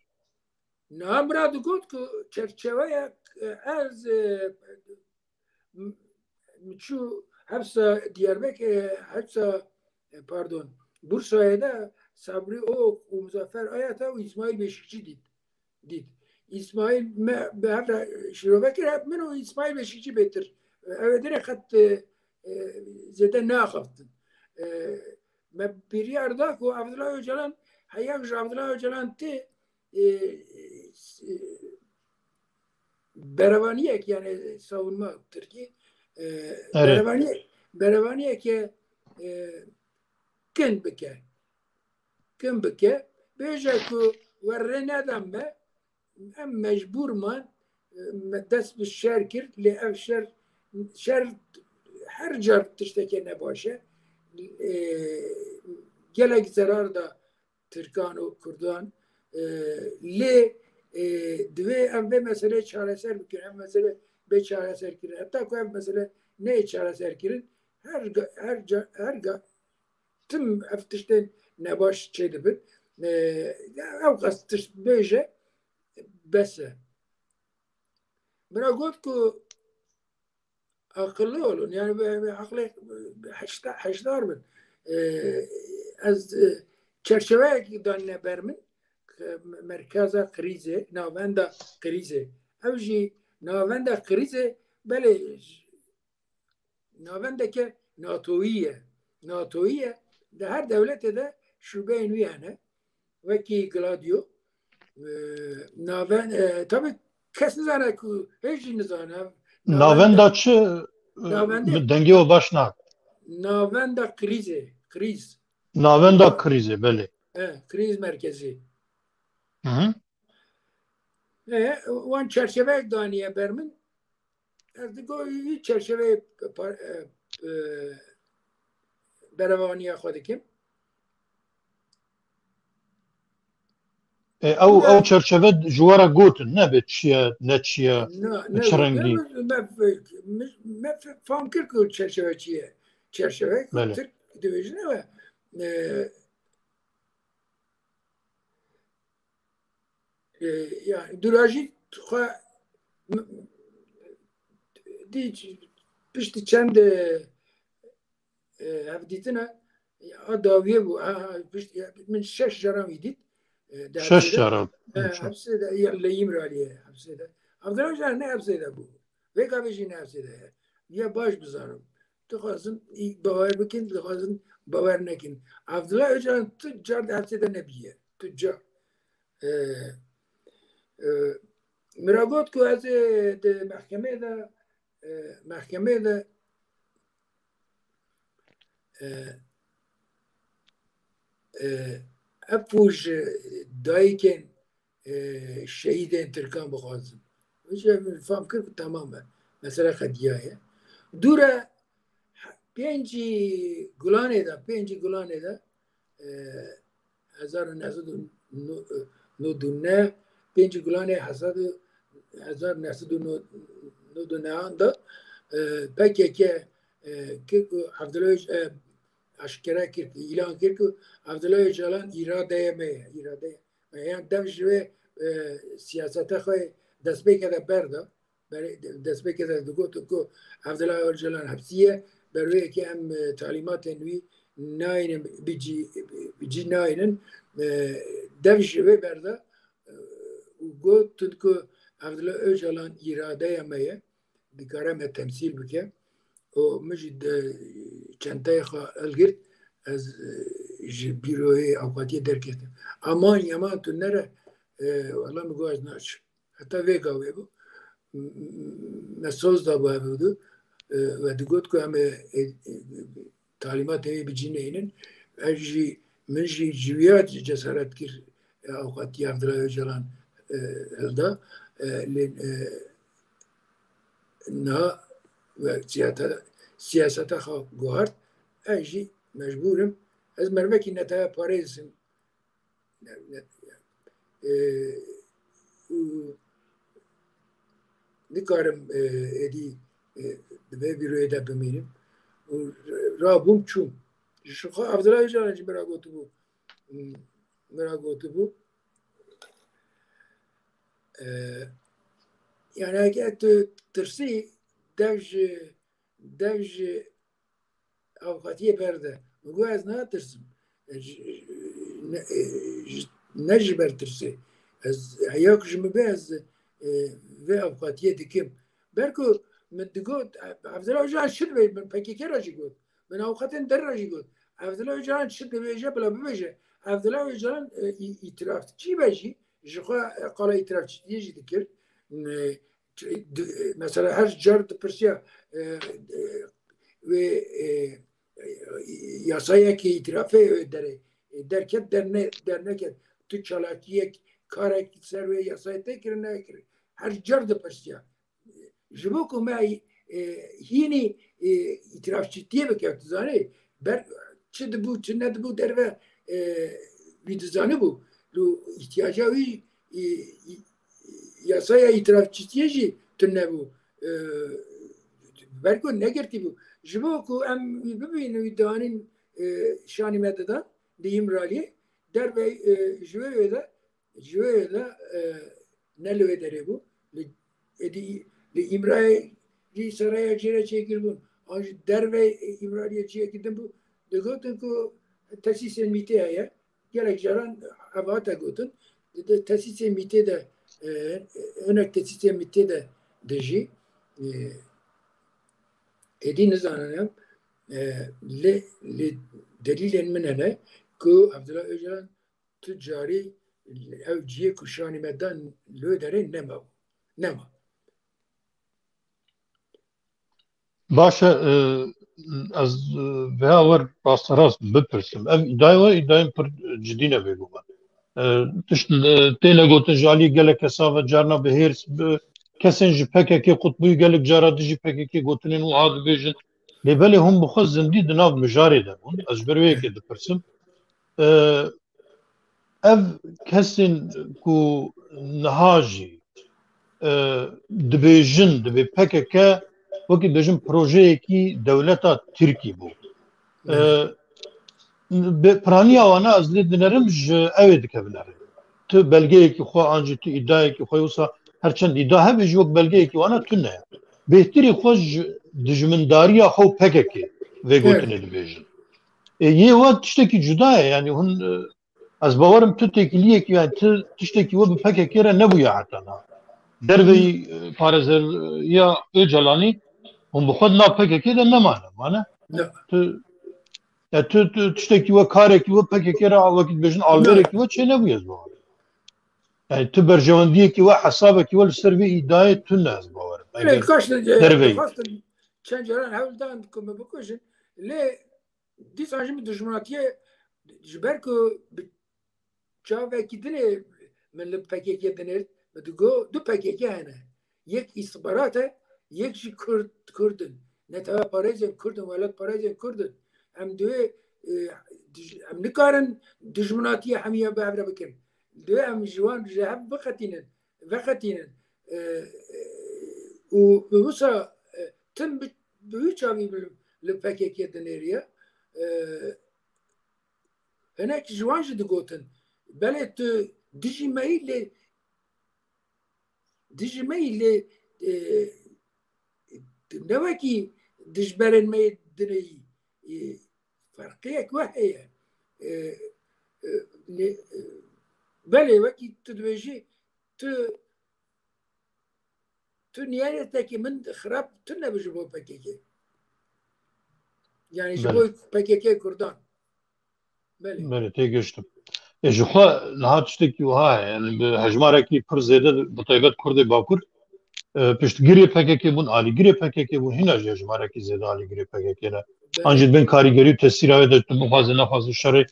Niha min re digot ku çerçeveyek, e, ez, e, m-, min çû hepsa Diyarbekir, e, hepsa, e, pardon, Bursayê de Sabrî Ok û Muzaffer Ayata û Îsmaîl Beşikçî dît. Dît. Îsmaîl me bi hev re şîrove kir, hep min û Îsmaîl Beşikçî bêtir. Ew ê dirê qet, e, e, zêde neaxiftin. E, me biryar da ku Abdullah Öcalan, heya ji Abdullah Öcalan tê, e, e, berevaniyek, yani savunma Tirkî, e, Erê. berevaniyek, berevaniyeke, e, kin bike. Kin bike. Bêje ku we rê neda me, em mecbûr man, me dest bi şer kir, lê ev şer, şer her car tiştekê nebaş e. E, gelek zerar da Tirkan û Kurdan. E, lê, e, divê em vê meseleyê çareser bikin, ev mesele bê çareser kirin. Heta ku ev mesele neyê çareser kirin, her ga-, her ca-, her ga-, tim ev tiştên nebaş çêdibin. E, ya ew qas tişt bêje, bes e. Min re got ku aqilli olun, yani bi, bi aqlê heşda-, heşdar bin. E, ez, e, çerçeveyekî danîne ber min, e, merkeza krîzê, navenda krîzê. Ew jî navenda krîzê, belê, navendeke NATOyî ye. NATOyî ye. Di her dewletê de şûbeyên wî hene. Wekî Gladio. E, naven-, e, tabii kes nizane ku, hêj jî nizane. Navenda çi? E, navendê dengê we baş nake. Navenda krîzê, krîz. Navenda krîzê, belê. E, krîz merkezî. Hı hı. E, wan çerçeveyek daniye ber min. Ez digo wî çerçeveyê par-, e, e, berevaniya xwe dikim. E, ew, ew çerçeve ji we re gotin, nebe çi ye, ne çi ye, ne çi rengî. Me, me, me fam kir ku çerçeve çi ye. Çerçeve ku Tirk dibêjin ew e. E, E, yani durajî xwe m-, dî piştî çend, e, e, hevdîtine a dawiyê bû. Ha, ha, pişt-, ya, min şeş caran wî dît. E, di Şeş hepsê de. Caran. E, Hı, şeş. Hepsê de, ya, li Îmraliyê hepsê de. Abdullah Öcalan ne hepsê de bû. Vê gavê jî ne hepsê de ye. Ya baş bizanim. Dixwazin î bawer bikin, dixwazin bawer nekin. Abdullah Öcalan tu car di hepsê de nebiye. Tu car. E, e, min ra got ku ez ê di mehkemê de, e, mehkemê de, e, e, ev pûj dayikên, e, şehîdên Tirkan bixwazin. Vêca min fam kir ku temam e. Mesele qediyaye. Dû re pêncî Gulanê de, pêncî Gulanê de, e, hezar û neh sed û nod û neh, pêncî Gulanê hezar û, hezar û neh sed û nod û neh de, e, P K K, e, kir ku Abdullah Öc-, e, aşkere kir, îlan kir ku Abdullah Öcalan îradeya me ye, îradeya me ye. Yan dev ji wê, e, siyaseta xwe destpêke de berda. Berê destpêkê de digot ku Abdullah Öcalan hepsî ye, ber wê yekê em, e, talîmatên wî nayînin, bi cî, bi cî nayînin. E, dev ji wê berda, e, û got ku Abdullah Öcalan îradeya me ye, dikare me temsîl bike. Û min jî de çenteyê xwe hilgirt, ez, e, ji bîroyê avukatiyê derketim. Aman yeman tu nere, e, wela min got ez naçim. Heta vê gavê bû. M-, m-, me soz da bû ev du. E, we digot ku em ê, e, e, talîmatê wê bi cî neynin. Ez jî, min jî ji wî ya cesaret kir, e, avukatiya Abdullah Öcalan, e, hilda. E, lê, e, niha we siyaseta, siyaseta xwe guhart. Ez jî mecbûr im. Ez mervekî netewe parêz im. Ne, ne, e, û nikarim, e, êdî, e, di vê bîroyê de bimînim. Û rabûm çûm. Ji xwe Abdullah Öcalan jî min ra gotibû, min ra gotibû, e, yani eger tu tirsî, dev ji, dev ji avukatiyê berde. Min got ez natirsim. E, ji, ne, e, ji, ne ji ber tirsê. Ez, heya ku ji min be ez, e, vê avukatiyê dikim. Ber ku min digot, e, Abdullah Öcalan çi dibê, min P K K re jî got. Min avukatên der re jî got. Abdullah Öcalan çi dibêje, bila bibêje. Abdullah Öcalan, e, î-, îtirafçî be jî, ji xwe, e, qala îtirafçîtiyê jî dikir. E, di-, mesela her car dipirsiya, e, e, wê, e, e, yasayekî îtirafê wê derê, e, derket, derne-, derneket. Tu çalakiyek, karek ser wê yasayê te kirin, nekirin. Her car dipirsiya. Ji bo ku me, e, hînî, e, îtirafçîtiyê bike, tu zanî, ber çi dibû, çi nedibû derve, e, wî dizanibû. Lû îhtiyaca wî, e, e, yasaya îtirafçîtiyê jî tune bû. E, ber ku negirtî bû. Ji bo ku em wî bibînin, wî danîn, e, şanî me didan, di Îmraliyê, derve, e, ji wê wê de, ji wê wê de, e, ne li wê derê bû. Li, êdî, li Îmraliyê jî seraya cî re çêkiribûn. An jî derve Îmraliyê ciyekî din bû. Digotin ku tesîsên mîtê heye. Gelek caran ev hate gotin. di, di tesîsê mîtê de, e, hinek tesîsê mîtê de dijî, e, êdî nizanin em, e, lê, lê delîlên min hene ku Abdullah Öcalan tu carî ew cihê ku şanî me dan li wê derê nema. Nema. Baş e, ez e, vêya wer rasterast bipirsim. Ev îdayê we îdayên pir cidî ne bêguman. E, tişt e, têne gotin ji alî gelek kesa ve carna bi hêrs bi kesên ji P K K qutbûyî gelek cara dijî P K K gotinên wiha dibêjin. Lê belê hûn bi xwe zindî di nav mijarê de bûn. Ez ji ber wê yekê dipirsim. E, ev kesên ku niha jî e, dibêjin, dibê P K K wekî dibêjin projeyekî dewleta Tirkî bû. E, bi piraniya wana ez lê dinerim ji ew ê dikevine rê. Tu belgeyekî xwe an jî tu îdayekî xwe wisa her çend îda hebe jî wek belgeyekî wana tune ye. Bêhtirî xwe ji dijmindariya xwe û P K K vê gotinê dibêjin. E, yê we tiştekî cuda ye, yanî hûn e, Ez bawerim tu têkiliyekî, yani tu tiştekî we bi P K K re nebûye heta niha. Derveyî e, parêzeriya Ocalanî hûn bi xwe di nav P K K de nemane. Mane? Ne. Tu, ya tu, tu tiştekî we, karekî we P K K re wekî dibêjin alverekî we çê nebûye ez bawerim. Yani tu berjewendiyekî we, hesabekî we li ser vê îdayê tune ez bawerim. Belê, kaş de, derveyî. Dixwastin çend caran hewl dan ku me bikujin. Lê dîsan jî min dijminatiyê ji ber ku bi çavekî dinê min li P K K dinêrt, min digo du P K K hene. Yek îstixbarat e, yek jî Kurd, Kurd in. Netewe parêzên Kurd in, welat parêzên Kurd in. Em divê, e, dij-, em nikarin dijminatiya hemiya bi hev re bikin. Divê em ji wan ji hev biqetînin, veqetînin. E, e, û bi wisa, e, tim bi, bi wî çavî li, li P K K dinêriye. E, hinek ji wan jî digotin, belê tu dijî me yî lê, dijî me yî lê, e, ne wekî dijberên me yê dinê yî, e, ferqiyek we heye. E, e, lê, e, belê wekî tu dibêjî, tu, tu niyetekî min xirab tune bi ji bo P K K. Yani ji bo P K K Kurdan. Belê. Belê, têgihiştim. E, ji xwe niha tiştekî wiha ye. Yani bi hejmarekî pir zêde, bi taybet Kurdê Bakur, e, piştgirê P K K bûn, alîgirê P K K bûn, hîna jî hejmarekî zêde alîgirê P K K ne. Belê. An jî di bin karîgerî û tesîra wê de tu bixwaze nexwaze şerê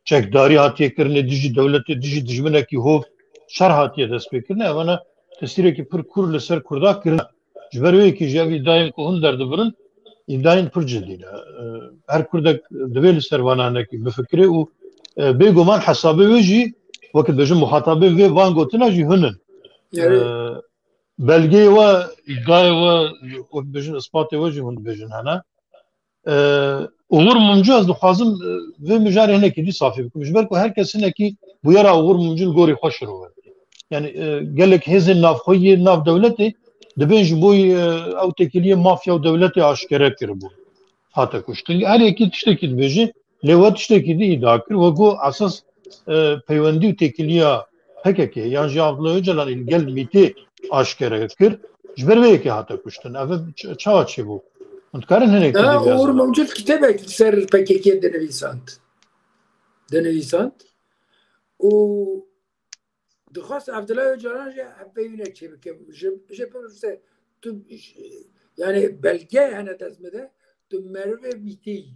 çekdarî hatiye kirinê dijî dewletê, dijî dijminekî hov şer hatiye destpêkirinê. Evana tesîrekî pir kûr li ser Kurda kirine. Ji ber wê yekê jî ev îdayên ku hûn derdibirin, îdayên pir cidî ne. E, her Kurdek divê li ser vana hinekî bifikire û, e, bêguman hesabê wê jî, wekî dibêjin, muxatabê vê van gotina jî hûn in. E, belgeyê we, îdayê we, wekî dibêjin, ispatê we jî hûn dibêjin hene. E, Uğur Mumcu, ez dixwazim, e, vê mijarê hinekî dî safî bikim. Ji ber ku her kes hinekî bûyera Uğur Mumcu li gorî xwe şirove. Yani, e, gelek hêzên navxweyî yê nav dewletê dibên ji bo, e, ew têkiliyê mafya û dewletê aşkere kiribû. Hate kuştin. Her yekî tiştekî dibêje, lê we tiştekî dî îdia kir. We got esas, e, peywendî û têkiliya P K K yan jî Abdullah Öcalanî li gel mîtê aşkere kir. Ji ber vê yekê hate kuştin. Ev ç-, çawa çêbû? Hûn dikarin hinek Uğur Mumcu kitêbek li ser P K K dinivîsand. Dinivîsand. Û dixwest Abdullah Öcalan jî hevpeyvînek çêbike. Ji, ji pir se, tu, yani belge hene dest me de, tu merivê mîtê yî.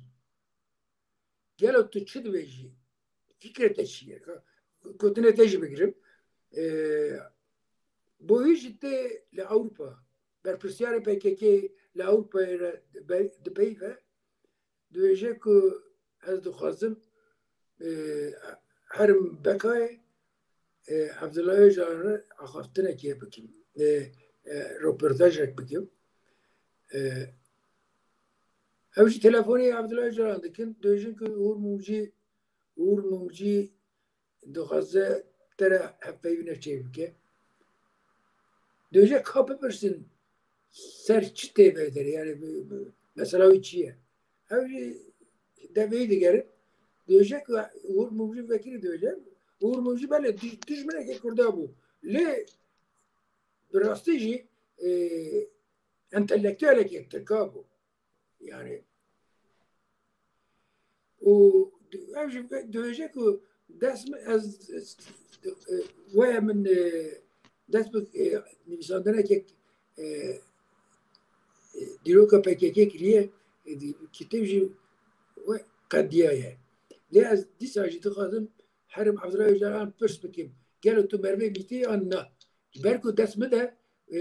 Gelo tu çi dibêjî? Fikrê te çi ye? Gotinê te jî bigirim. Ee, bo wî jî tê li Ewropa. Berpirsiyarê P K K li Ewropayê re dibe-, dipeyive. Dibêje ku ez dixwazim, e, herim Bekayê, e, Abdullah Öcalan re axaftinekê bikim. E, e, roportajek bikim. E, ew jî telefonê Abdullah Öcalan dikin. Dibêjin ku Uğur Mumcî, Uğur Mumcî dixwaze te re hevpeyvîne çêbike. Dibêje ka bipirsin ser çi tê vê derê, yani bi, bi, mesela wî çi ye? Ew jî devê wî digerin. Dibêje ku Uğur Mumcu vekirî dibêje, Uğur Mumcu belê dij-, dijminekê Kurda bû. Lê bi rastî jî, e, entelektuelekê Tirka bû. Yani, û ev jî dibêje ku dest min, ez, ez, e, waya min, e, dest bi, e, nivîsandinekek, e, e, dîroka P K K kiriye, e, di-, kitêb jî we qediyaye. Lê ez dîsa jî dixwazim herim Abdullah Öcalan pirs bikim. Gelo tu merivê mîtî an na? Ji ber ku dest min de, e,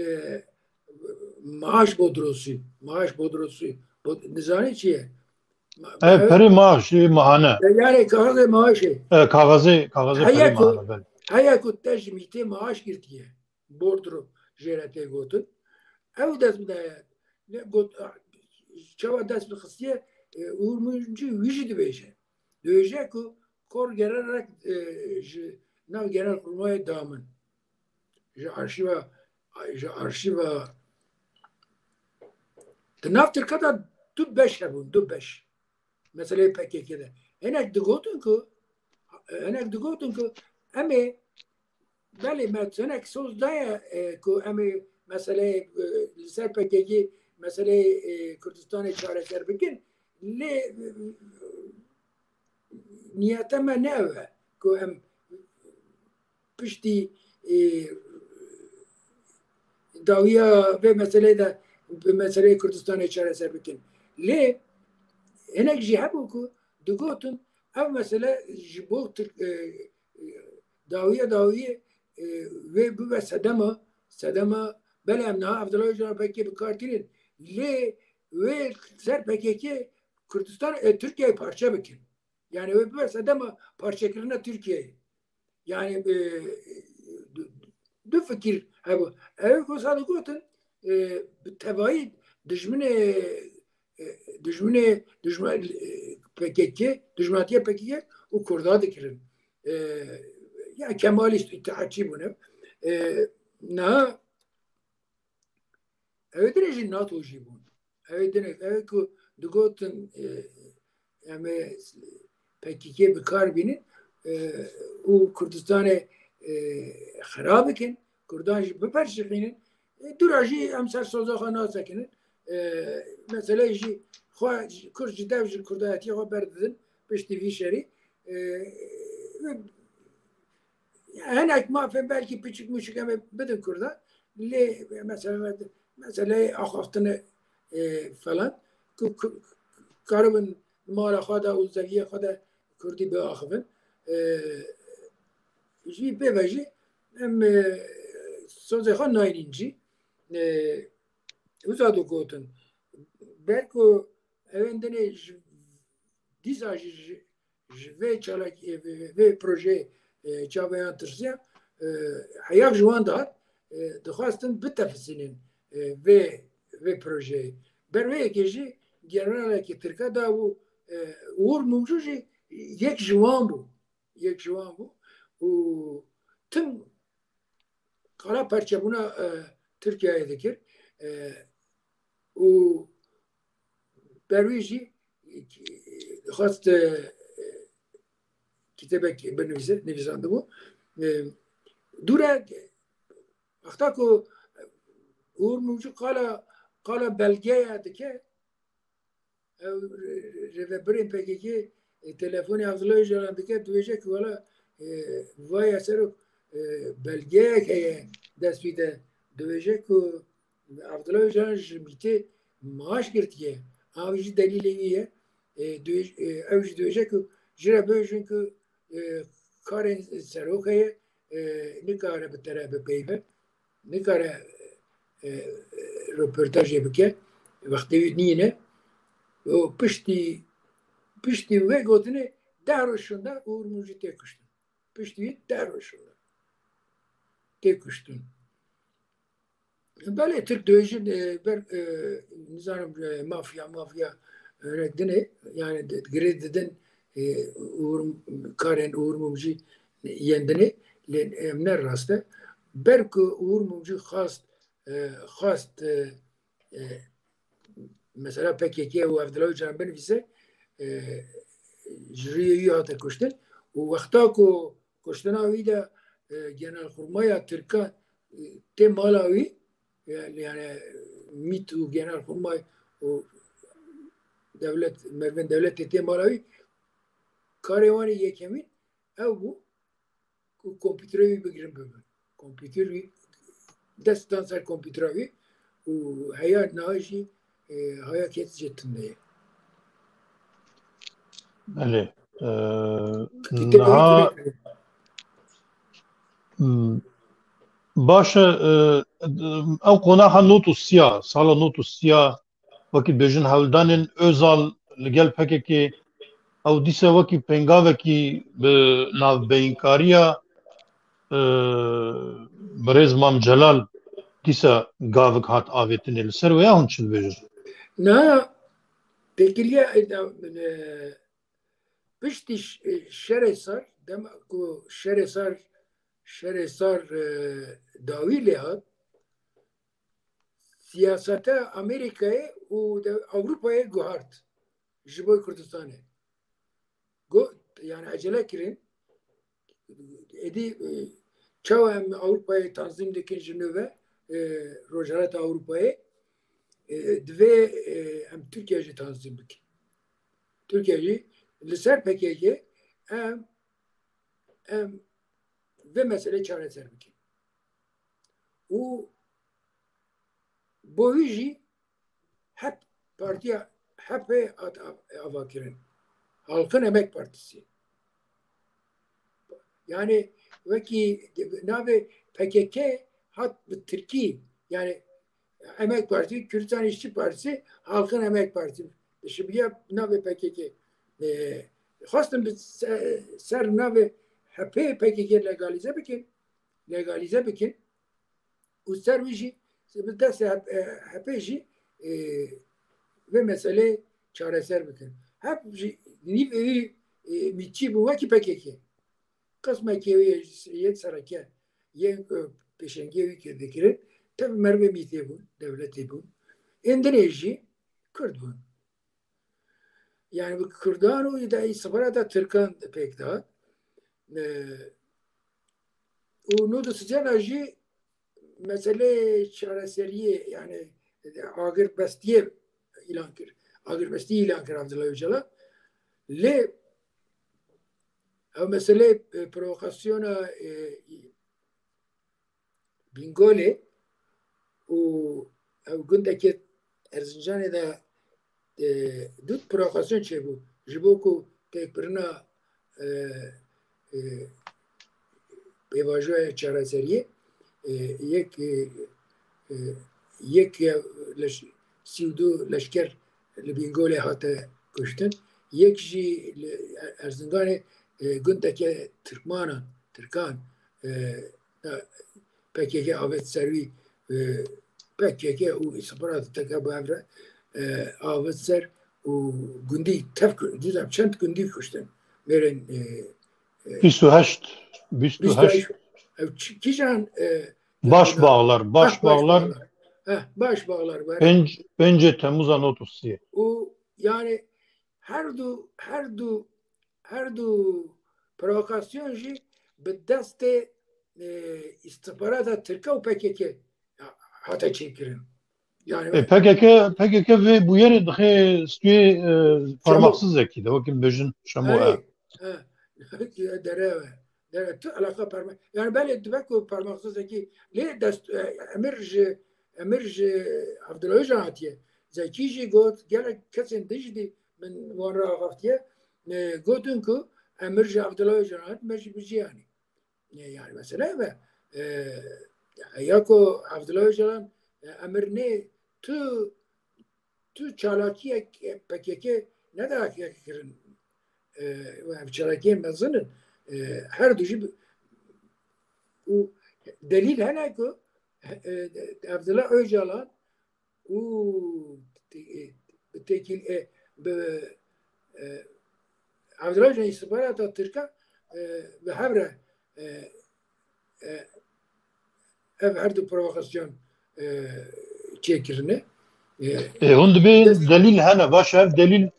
maaş bodrosu, maaş bodrosu, bod-, nizanî çi ye? Ma-, Ev ma-, perê maaş, e, mahane. E, yani kaxezê maaşê. E, kaxezê, kaxezê Heye perê ku, mahane, belê. Heye ku te ji mîtê maaş girtiye. Bordro jê re tê gotin. Ew dest min de ye. Ne got, a, çawa dest min xistiye, e, Uğur Mumcu wî jî dibêje. Dibêje ku kor gererek, e, ji nav Genelkurmayê da min. Ji arşîva, ji arşîva, di nav Tirka de du beş hebûn, du beş. Meseleyê P K K de. Hinek digotin ku, hinek digotin ku em ê, belê me hinek soz daye, e, ku em ê meseleyê, e, li ser P K K meseleyê, e, Kurdistanê çareser bikin. Lê, e, niyete me ne ew e ku em piştî, e, dawiya vê meseleyê de bi meseleyê Kurdistanê çareser bikin. Lê hinek jî hebû ku digotin ev mesele ji bo Tirk, e, e, dawiya dawiyê, e, wê bibe sedema, sedema belê em niha Abdullah Öcalan P K K bi kar tînin. Lê wê ser P K K Kurdistan, e, Tirkiyeyê parçe bikin. Yani wê bibe sedema parçekirina Tirkiyeyê. Yani, e, du, du fikir hebû. Ew ku wisa digotin, e, bi tevayî dijminê, e, dijminê, dijma-, e, P K K, dijminatiya P K K û Kurda dikirin. E, ya Kemalîst, îttihatçî bûne. E, niha Ew ê dinê jî NATO jî bûn. Ew ê dinê, ew ê ku digotin, e, em ê P K K bi kar bînin, e, û Kurdistanê, e, xira bikin, Kurdan jî biperşixînin, e, dûra jî em ser soza xwe nasekinin. E, mesele jî xwe, Kurd ji dev ji Kurdayetiya xwe berdidin piştî vî şerî. E, Hinek mafên belkî piçik miçik em ê bidin Kurdan. Lê mesela, meseleyê axaftinê, e, falan, ku, ku karibin mala xwe de û zeviyê xwe de Kurdî biaxivin. E, ji vî pê ve jî em, e, sozê xwe nayînin cî. E, Wisa digotin. Ber ku ew ên dinê ji, dîsa jî ji, ji vê çalakî, vê, vê projeyê, e, çaveyan tirsiya, e, heya ji wan dihat, e, dixwestin bitefisînin, e, vê, vê projeyê. Ber wê yekê jî generalekî Tirka dabû, e, Uğur Mumcu jî yek ji wan bû. Yek ji wan bû. Û tim qala perçebûna, e, Tirkiyeyê dikir. E, û ber wî jî, e, dixwest, e, kitêbek binivîse, nivîsandibû. E, dûre, wexta ku Uğur Mumcu qala, qala belgeya dike, ew rê-, rêvebirên P K K, e, telefonê Abdullah Öcalan dike, dibêje ku wela, e, vaya serok, e, belgeyek heye dest wî de, dibêje ku Abdullah Öcalan ji mîtê maaş girtiye. Ev jî delîlê wî ye. E, dibêj-, e, ew jî dibêje ku ji re bêjin ku, e, karên serok heye, e, nikare bi te re bipeyve. Nikare, e, e, roportajê bike, wextê wî nîne. Û piştî, piştî wê gotinê deh roj şûnde Uğur Mumcu tê kuştin. Piştî wî deh roj şûnde tê kuştin. Belê Tirk dibêjin, e, ber, e, nizanim, e, mafya, mafya, e, rek dinê, yani di-, girê didin, e, Uğur, karên Uğur Mumcu yên dinê, lê em ne rast e. Ber ku Uğur Mumcu xwest, e, xwest, e, e, mesela P K K û Abdullah Öcalan binivîse, e, ji rûyê wî hate kuştin û wexta ku Kuştina wî de, e, genelkurmaya Tirkan, e, tê mala wî, yani, yani, MIT û genelkurmay û dewlet, mervên dewletê tê mala wî, karê wan ê yekemîn ew bû ku kompîterê wî bigirin bibin. Kompîter wî, dest dan ser kompîtera wî û heya niha jî, e, haya ket jê tune ye. Belê. E, Tîtê niha Hmm. Baş e, e, ew qonaxa nod û sî ya, sala nod û sî ya, wekî dibêjin hewldanên Özal li gel P K K, ew dîsa wekî pêngavekî bi navbeynkariya, e, birêz Mam Celal dîsa gavik hat avêtinê. Li ser wê ya hûn çi dibêjin? Na, têkiliya, e, e, piştî ş-, e, şerê sar, dema ku şerê sar, şerê sar, e, dawî lê hat, siyaseta Amerîkayê û de Ewropayê guhart ji bo Kurdistanê. Got, yani, ecele kirin. Êdî, e, çawa em Ewropayê tanzîm dikin ji nû ve, e, Rojhilata Ewropayê, e, divê, e, em Tirkiye jî tanzîm bikin. Tirkiye jî li ser P K K em, em vê meselê çareser bikin. Û bo wî jî hep partiya H P hat av-, avakirin. Halkın Emek Partisi. Yani wekî navê P K K hat bi tirkî, yani Emek Partisi, Kürdistan İşçi Partisi, Halkın Emek Partisi. Şimdi ya navê P K K. E, xwestin bi se-, ser navê H P P K K legalize bikin. Legalize bikin. Û ser wî jî bi destê H P, e, H P jî, e, vê meselê çareser bikin. Hep jî nîvê wî, e, mîtçî bû wekî P K K. Qismekê wî yê sereke, yê, e, pêşengiyê wî kê dikirin, tev mervê mîtê bûn, dewletê bûn. Ên dinê jî Kurd bûn. Yani bi Kurdan û de îstixbarata Tirkan pêk de hat. E, û nod û sî de jî meselê çareseriyê, yani agirbestiyê îlan kir. Agirbestî îlan kir Abdullah Öcalan. Lê ew meselê, e, provokasyona, e, Bîngolê û ew gundekê Erzincanê de, e, du provokasyon çêbû. Ji bo ku têkbirina, e, e, pêvajoya çareseriyê, e, yek, e, e, yek ya leş-, sî û du leşker li Bîngolê hate kuştin. Yek jî li Erzinganê, e, gundeke Tirkmanan, Tirkan, e, P K K avêt ser wî, e, P K K û îstixbarat T K bi hev re, e, avêt ser û gundî tev ku-, dîsa çend gundî kuştin. Mêrên, e, e, Bîst û heşt, bîst û heşt. Bîst û heşt. Ew çi-, kîjan, e, Baş Bağlar, Baş Bağlar. Heh, Baş Bağlar. Pênc, pêncê Temmûza nod û sî. Û yani her du, her du, her du provokasyon jî bi destê, e, îstixbarata Tirka û P K K hate çêkirin. Yani E, P K K, P K K vê bûyerê dixe stûyê, e, parmaksizekî de, wekî bêjin şemo. Erê, e. He. Dere, dere tu alaqa parmak. Yani belê dibe ku parmaksizekî lê dest, e, emir ji, emir ji Abdullah Öcalan hatiye. Zekî jî got, gelek kesên din jî di-, min wan re axaftiye. E, gotin ku emir ji Abdullah Öcalan hat, me jî bi jî anî. E, yani mesele ve, e, ya ku Abdullah Öcalan, e, emir nê tu, tu çalakiyek P K K neda kirin, e, ve ev çalakiyên mezin in, e, her du jî bi-, û delîl hene ku, e, Abdullah Öcalan û te-, e, bi têkil, e, bi, e, Abdullah Öcalan îstixbarata Tirka, e, bi hev re, e, e, ev her du provokasyon, e, çêkirine. E, E, hûn dibê dest- delîl hene, baş ev delîl,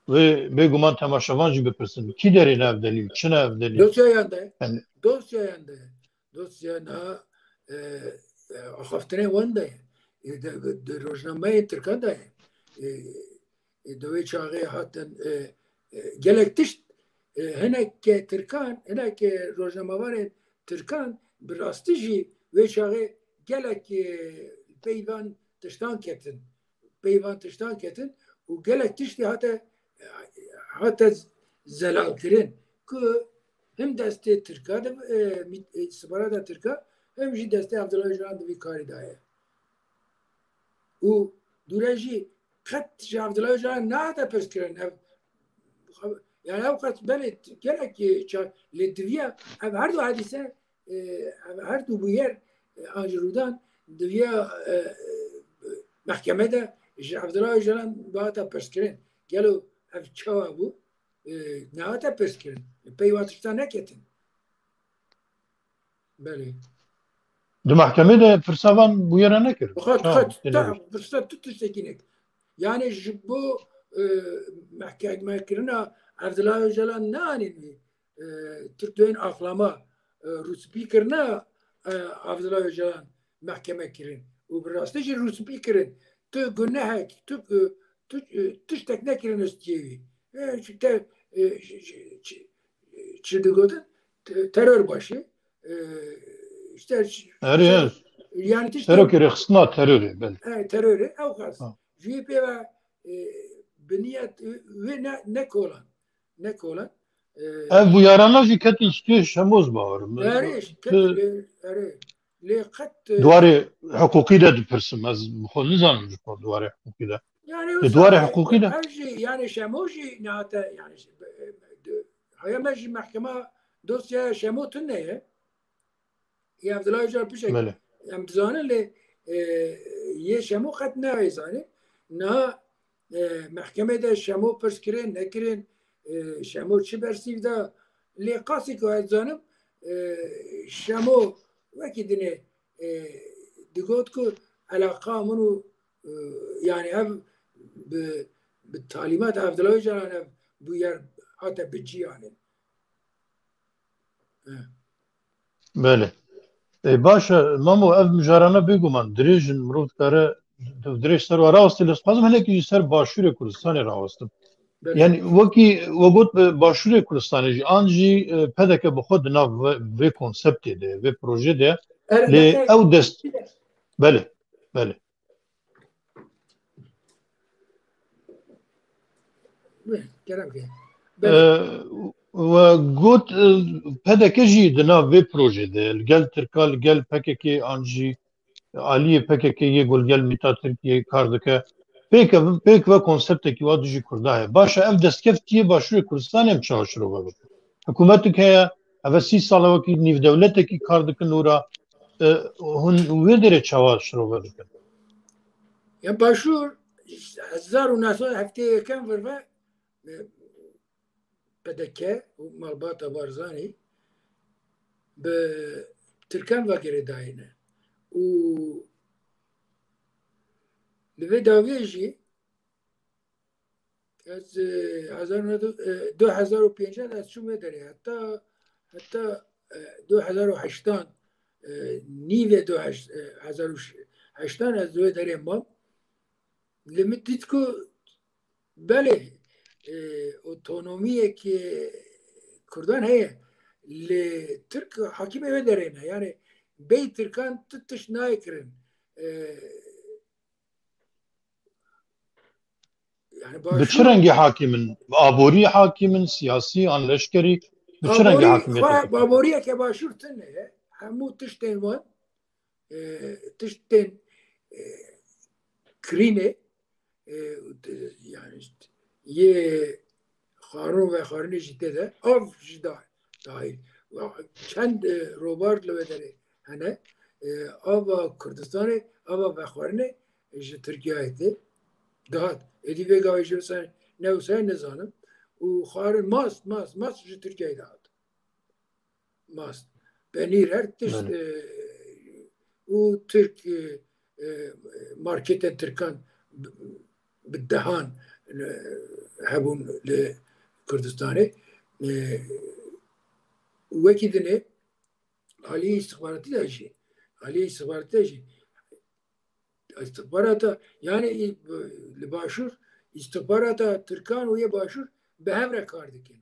wê bêguman temaşevan jî bipirsin. Kî derê ne ev delîl? Çi ne ev delîl? Dosyayan de. Yani, Dosyayan de. Dosya niha, e, e, axaftinê wan de ye. E, de, de, de rojnameyên Tirkan de ye. E, e, di wê çaxê hatin, e, e, gelek tişt, e, hineke Tirkan, hineke rojnamevanên Tirkan bi rastî jî wê çaxê gelek, e, peyvan tiştan ketin. Peyvan tiştan ketin û gelek tiştî hate, hate zelal kirin ku him destê Tirka de, e, mît-, e, sibara de Tirka, him jî destê Abdullah Öcalan di vî karî de ye. Û dûre jî qet ji Abdullah Öcalan nehate pirs kirin. Ev, yani ew qet belê gelek, e, ça-, lê diviya ev her du hedîse, e, ev her du bûyer, e, an ji rûdan diviya, e, e, mehkeme de ji Abdullah Öcalan bihata pirs kirin. Gelo ev çawa bû? E, nehate pirs kirin. Pey wan tişta neketin. Belê. Di mehkemê de pirsa van bûyera nekir. Xwe, xwe, ta, pirsa tu tiştekî nek. Yani ji bo, e, mehkemekirina Abdullah Öcalan neanîn wî, e, Tirk duyên aklama, e, rûspî kirina, e, Abdullah Öcalan mehkeme kirin. Û bi rastî jî rûspî kirin. Tu gunehek, tu, e, tu, e, tiştek nekirin stiyê wî. E, çi te, e, çi, çi, çi, çi digotin? Te-, terör başı. E, işte, ş-, Erê, işte, ez yani tiştek terokê rêxistina terorê, belê. E, terorê, ew xas. Ha. Jî pê ve, e, bi niyet, e, wê ne, ne kolan. Ne kolan. E, Ev bûyarana jî ketin stûyê Şemoz bawer. Erê, ketin, erê. Lê qet, e, Di warê hiqûqî de dipirsim. Ez bi xwe nizanim ji xwe di warê hiqûqî de. Yani, Di wisa, warê hiqûqî de. Ev jî, yani Şemo jî nehate, yani, e, e, haya me jî mehkema dosyaya Şemo tune ye. Ya Abdullah Öcalan pişek Belê. Em dizanin lê, e, yê Şemo qet nayê zanî. Niha, e, mehkemê de Şemo pirs kirin, nekirin, e, Şemo çi bersîv da, lê qasî ku ez zanim, e, Şemo wekî dinê, e, digot ku elaqa min û, e, yani ev bi, bi talîmat Abdullah Öcalan ev bûyer hate bi cî anîn. Belê. E, baş e, Mamo, ev mijarana bêguman dirêj in, mirov dikare dirêj ser wa rawestê, lê dixwazim hinekî jî ser Başûrê Kurdistanê rawestim. Belê. Yani wekî we got, bi Başûrê Kurdistanê jî, an jî, e, P D K bi xwe di nav vê, vê konseptê de, vê projê de, Er-, lê belê. Ew dest, belê, belê. Buyurun, kerem ke. Belê. E, we got, e, P D K jî di nav vê projê de, li gel Tirka, li gel P K K an jî aliyê P K K yê ku li gel mîta Tirkiyeyê kar dike. Pêk ev, pêk ve konseptekî wa dijî Kurda heye. Baş e, ev destkeftiyê Başûrê Kurdistanê em çawa şirove bikin? Hikûmetik heye, ev e sî sal e wekî nîvdewletekî kar dikin û ra, e, hûn wê derê çawa şirove dikin? Ya Başûr, hezar û neh sed heftê yekem vir ve, e, P D K û malbata Barzanî bi Tirkan ve girêdayî ne. Û li vê dawiyê jî ez, e, hezar û neh sed, e, du hezar û pênc de ez çûm vê derê. Heta, heta, e, du hezar û heştan, e, nîvê du hezar û heştan ez di wê derê mam. Li min dît ku belê, e, otonomiyekê Kurdan heye, lê Tirk hakimê wê derê ne. Yani bey Tirkan tu tişt nayê kirin. E, yani Bi çi rengî hakim in? Bi aborî hakim in, siyasî an leşkerî? Bi çi rengî hakimiyet dike? Aboriyeke başûr tune ye. Hemû tiştên wan, e, tiştên, e, kirînê, e, yani işte, yê xwarin û vexwarinê jî tê de, av jî da-, dahil. Çend, e, robar li wê derê hene, e, ava Kurdistanê, ava vexwarinê ji Tirkiyeyê tê dihat. Êdî vê gavê jî wisa ne wisa ye nizanim. Û xwarin mast, mast, mast ji Tirkiyeyê dihat. Mast, penîr, her tişt, Belê. E, û Tirk, e, e, marketên Tirkan bi, bi dehan, e, hebûn li Kurdistanê. E, wekî dinê aliyê îstixbaratî de jî, aliyê îstixbaratî de jî îstixbarata, yani, li başûr, îstixbarata Tirkan û yê başûr bi hev re kar dikin.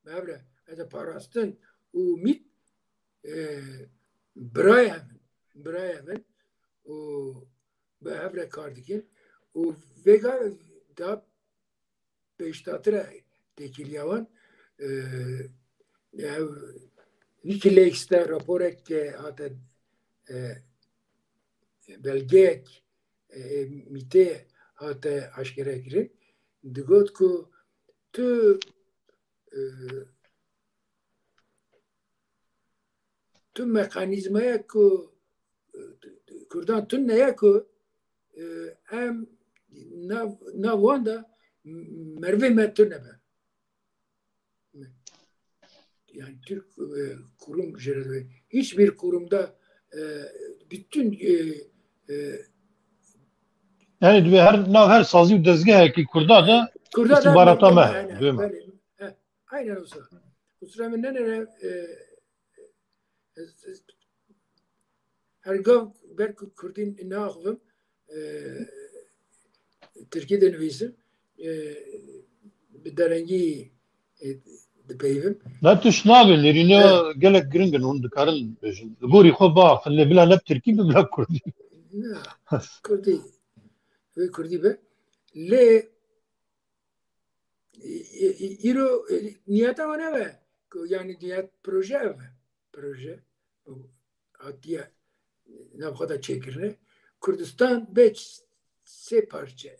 Bi hev re, heta parastin û mît, e, birayê hev in, birayê hev in û bi hev re kar dikin û vêga da pêşdatir e têkiliya wan. E, ev Wikileaks de raporek ke hate, e, belgeyek, e, mîtê hate aşkere kirin. Digot ku tu, e, tu mekanîzmaya ku, e, Kurdan tune ye ku, e, em nav, nav wan de mervê me tune be. Yani Türk, e, kurum jere, hiçbir kurumda, e, bütün, e, e, Yani divê her nav her sazî û dezgehekî Kurda de Kurda da istihbarata me, me, aynen, duyma. Belê. He, aynen olsa. Kusura min nenere, e, e, e, her gav ber ku Kurdî naxivim, e, Tirkî dinivîsim, e, bi derengî, e, dipeyivim. Ne tişt nabê, nêrîne Evet. gelek giring in, hûn dikarin bêjin. Li gorî xwe biaxivin, lê bila ne bi Tirkî be, bila Kurdî. Na, Kurdî. Wê Kurdî be. Lê, e, e, îro, e, niyeta wan ev e. Ku, yani niyet proje ev e. Proje. Hatiye nav xwe de çêkirine. Kurdistan bê sê parçe,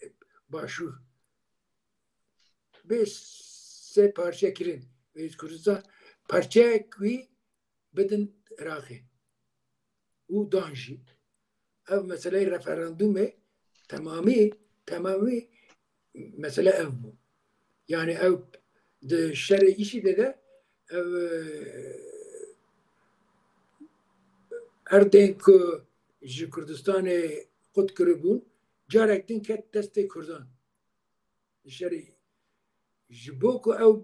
başûr. Bê sê parçe kirin. Bê Kurdistan parçeyek wî bidin Iraqê. Û dan jî. Ev meseleyê referandumê temamî, temamî mesele ev bû. Yani ev di şerê îşî de de ev, e, erdên ku ji Kurdistanê qut kiribûn, carek din ket destê Kurdan. Şerî ji bo ku ew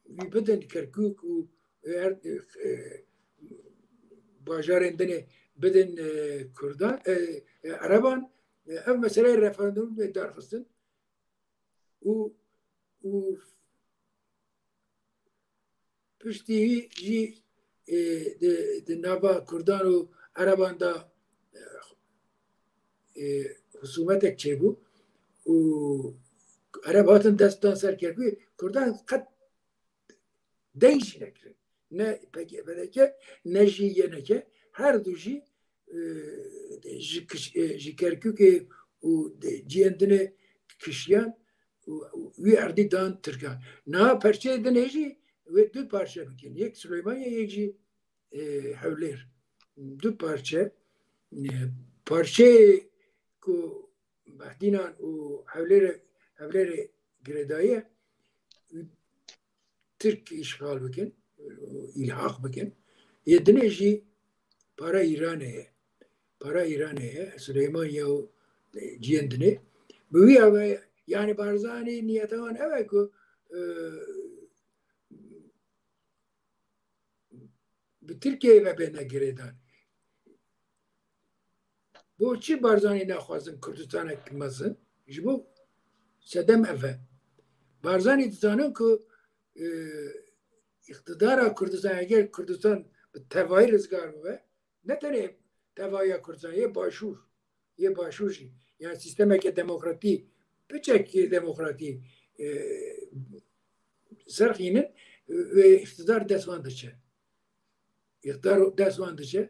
wî bidin Kerkûk û her, e, bajarên dinê bidin, e, Kurdan, e, e, Ereban, e, ev meseleyê referandumê darxistin û, û piştî wî jî, e, di, di nava Kurdan û Ereban de, e, e, husumetek çêbû û Ereb hatin dest dan ser Kerkûkê, Kurdan qet deng jî nekirin. Ne P K K, ne jî Y N K, her du jî, e, ji kiş-, e, ji Kerkûkê û de-, ciyên dinê kişiyan û, û wî erdî dan Tirkan. Niha perçeyê dinê jî wê du parçe bikin. Yek Silêmaniye, yek jî, e, Hewlêr. Du parçe. E, parçeyê ku Mehdînan û Hewlêrê, Hewlêrê girêdayî ye. Tirk îşxal bikin, îlhaq bikin. Yê dinê jî para Îranê ye. Para Îranê ye, Silêmaniye û, e, ciyên dinê. Bi wî eve, yani Barzanî niyeta wan ev e ku, e, bi Tirkiyeyê ve bêne girêdan. Bo çi Barzanî naxwazin Kurdistanek mezin? Ji bo sedem ev e. Barzanî dizanin ku, e, îqtidara Kurdistan, eger Kurdistan bi tevayî rizgar bibe, ne tenê tevahiya Kurdistan, yê Başûr, yê Başûr jî, yani sîstemeke demokratî, piçekî demokratî, e, serxînin, e, îqtidar dest wan diçe. Îqtidar dest wan diçe.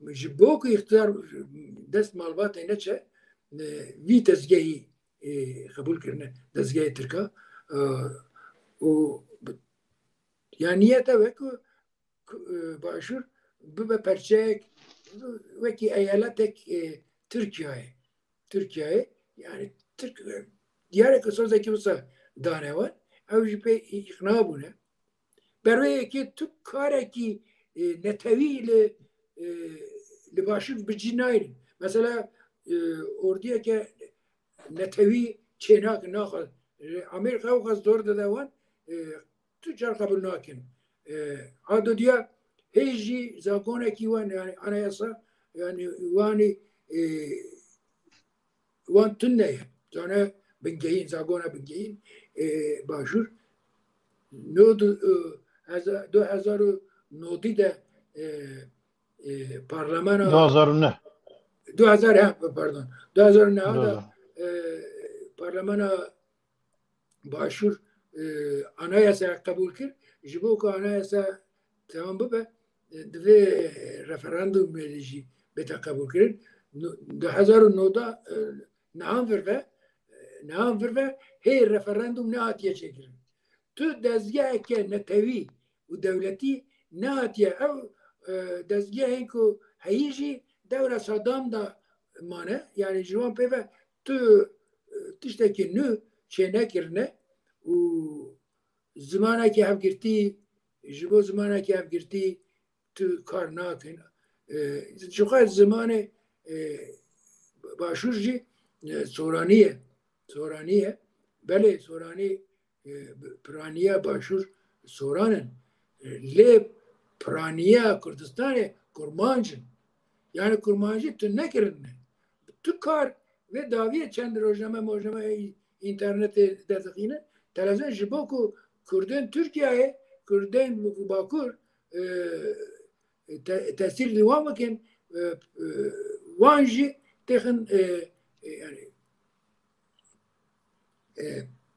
Ji bo ku îqtidar dest malbatê neçe, e, vî dezgehî, e, qebûl kirine, dezgehê Tirka. E, û bi-, ya niyet ev e ku, ku, e, Başûr bibe perçeyek, wekî eyaletek, e, Tirkiyeyê. Tirkiyeyê, yani Tirk, e, diyareke sozekî wisa dane wan, ew jî pê îqna bûne. Ber wê yekê tu karekî, e, netewî li, e, li Başûr bi cî nayrin. Mesela, e, ordiyeke netewî çênakin, naxwe E, Amerîka ew qas zor dide wan, e, tu çar qebûl nakin. E, a do diya hê jî zagonekî wan, yani anayasa, yani wanî, e, wan tune ye. Zane bingehîn, zagona bingehîn, e, başûr. No du, e, heza-, du hezar û nodî de, e, e, parlamena du hezar û neh. Du hezar, ha, pardon. Du hezar û neh de, e, parlamena başûr, e, anayasa qebûl kir. Ji bo ku anayasa temam bibe, e, divê referandum jî bête qebûlkirin. Nu-, du hezar û neh de, e, nihan vir ve, e, nihan vir ve hê referandum nehatiye çêkirin. Tu dezgeheke netewî û dewletî nehatiye. Ew, e, dezgehên ku heyî jî dewra Saddam de mane. Yani ji wan pê ve tu, e, tiştekî nû çênekirine û zimanekî hevgirtî, ji bo zimanekî hevgirtî tu kar nakin. E, ji xwe zimanê, e, başûr jî, e, soranî ye. Soranî ye. Belê, soranî, e, piraniya başûr soran in. E, lê piraniya Kurdistanê kurmanc in. Yani kurmancî tu nekirine. Tu kar vê dawiyê çend rojname mojname înternetê derdixîne. Televîzyon ji bo ku Kurdên Tirkiyeyê, Kurdên Bakur, e, te-, tesîr li wan bikin, e, e, wan jî têxin, e, e, yani, e,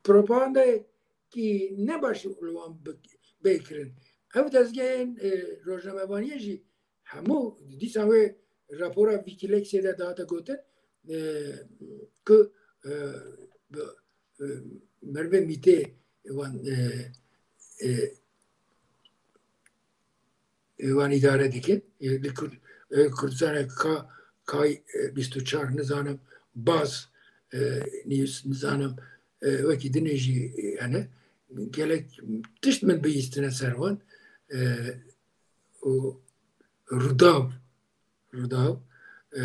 propagandayekî ne baş li wan bi-, bê kirin. Ev dezgehên, e, rojnamevaniyê jî hemû dîsa wê rapora Wikileaksê de dihate gotin, e, ku, e, bi, e, merivê mîtê wan, e, e, e, wan îdare dikin. E, li Kurd-, e, Kurdistanê ka-, kay, e, bîst û çar nizanim, baz, e, news nizanim, e, wekî dinê jî, e, hene. Gelek tişt min bihîstine ser wan. E, û Rudaw, Rudaw, e,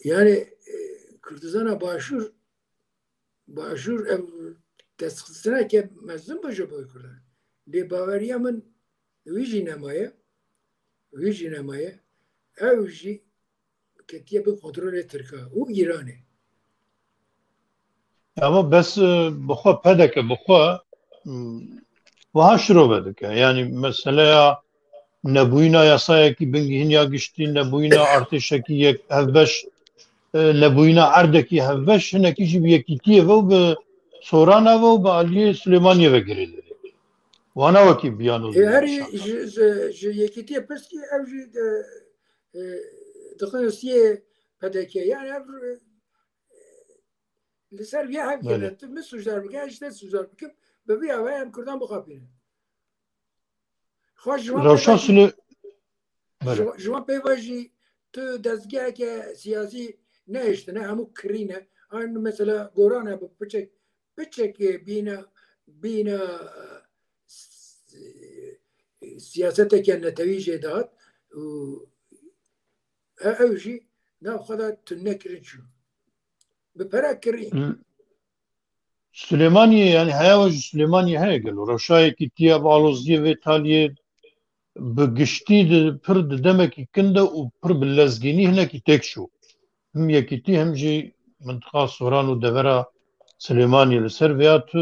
yani, e, Kurdistana Başûr, Başûr ev destxistineke mezin bû ji bo Kurdan. Lê baweriya min wî jî nemaye, wî jî nemaye. Ew jî ketiye bin kontrolê Tirka û Îranê. Ama bes, e, bi xwe P D K bi xwe, m, wiha şirove dike. Yani meseleya nebûyîna yasayekî bingehîn ya giştî, nebûyîna artêşekî yek hevbeş, e, nebûyîna erdekî hevbeş hinekî jî bi yekîtiyê ve û bi Sorana ve û bi aliyê Silêmaniyê ve girê dide. Wana wekî biyano. E, herî ji, ji, ji yekîtiyê pirs kî ew jî, e, e, dixin siyê P D K. Yani ev, e, li ser vê hev Belê. Kirine. Tu min sûcdar bike, ez jî te sûcdar bikim. Bi vî awayê em Kurdan bixapînin. Xwe ji wan Rewşa pê ve jî, Silê-, Belê. ji, ji wan pê ve jî tu dezgeheke siyasî nehiştine, hemû kirî ne. An mesela Goran hebû, piçek, piçekê bîna, bîna, e, s-, e, siyaseteke netewî jê dihat û e-, ew jî nav xwe de tune kirin çû. Bi pere kirî. L-, Silêmaniyê, yani heya we ji Silêmaniyê heye gelo? Rewşa yekîtiya bi aloziyê vê taliyê bi giştî di, pir di demekî kin de û pir bi lezgînî hinekî têk çû. Him yekîtî him jî mintiqa Soran û devera Silêmaniyê. Li ser vêya tu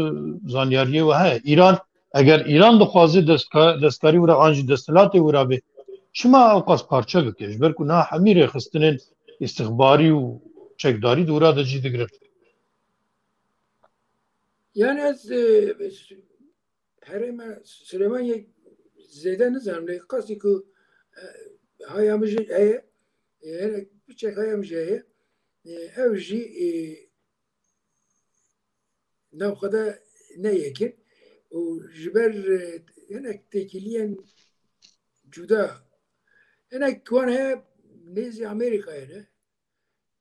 zanyariyê we heye? Îran, eger Îran dixwaze destka-, destkarî wira an jî desthilatê wira bê, çima ewqas parçe bike? Ji ber ku niha hemî rêxistinên îstixbarî û çekdarî di wira de cî digirin. Yani ez, e, herêma Silêmaniyê zêde nizanim, lê qasî ku, e, haya min jî heye, e, hinek piçek haya min jî heye, e, ew jî, e, nav xwe de ne yek in û ji ber, e, hinek têkiliyên cuda, hinek wan heye nêzî Amerîkayê ne.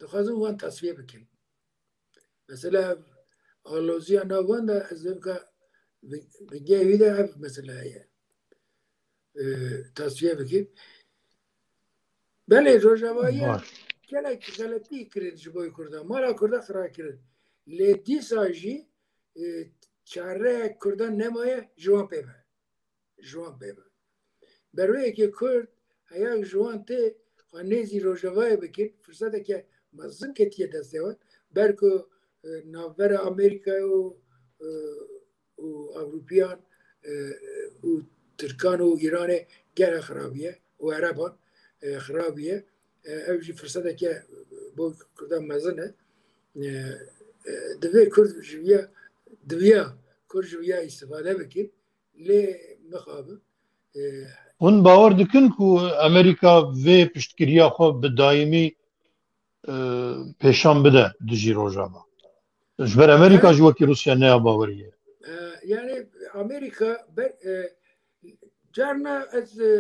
Dixwazin wan tasfiye bikin. Mesela aloziya nav wan de ez vê bika bi, bi geh wî de ev mesela heye. E, tasfiye bikin. Belê Rojavayî Baş. gelek xeletî kirin ji bo Kurdan. Mala Kurdan xira kirin. Lê dîsa jî, e, çareyek Kurdan nemaye ji wan pê ve. Ji wan pê ve. Berweyekê Kurd heya ji wan tê xwe nêzî Rojavayê bikin, firseteke mezin ketiye destê wan. Ber ku, e, navbera Amerîkayê û, e, û Ewropiyan, e, û Tirkan û Îranê gelek xirabiye û Ereban, e, xirabiye. E, ev jî firseteke bo Kurdan mezin e. E, e, divê Kurd ji viya, diviya Kurd ji viya îstifade bikin. Lê mixabin. E, Hûn bawer dikin ku Amerîka vê piştgiriya xwe bi daîmî, e, pêşan bide dijî Rojava? Ji ber Amerîka jî wekî Rûsya neya baweriyê. E, yani Amerîka ber, e, carna ez, e,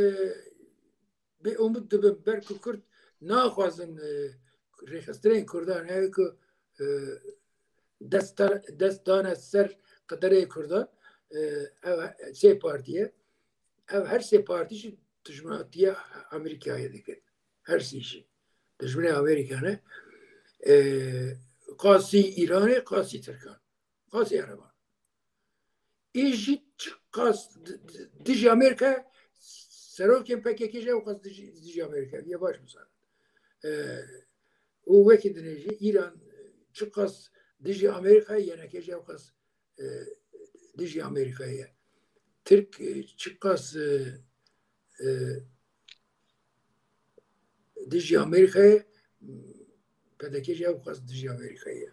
bêumid dibim, ber ku Kurd naxwazin, e, rêxistinên Kurdan, ew ku, e, dest, dest dane ser qederê Kurdan, e, ev sê partî ye. Ev her sê partî jî dijminatiya Amerîkayê dikin. Her sê jî dijminê Amerîka ne. E, qasî Îranê, qasî Tirkan, qasî Ereban. Ê jî çiqas di-, di-, dijî Amerîka, serokên P K K jî ew qas dijî, dijî Amerîka, ye baş bizan. E, û wekî dinê jî Îran çiqas dijî Amerîka, Y N K jî ew qas, e, dijî Amerîka ye. Tirk, e, çiqas, e, e, dijî Amerîkayê, P D K jî ew qas dijî Amerîkayê ye.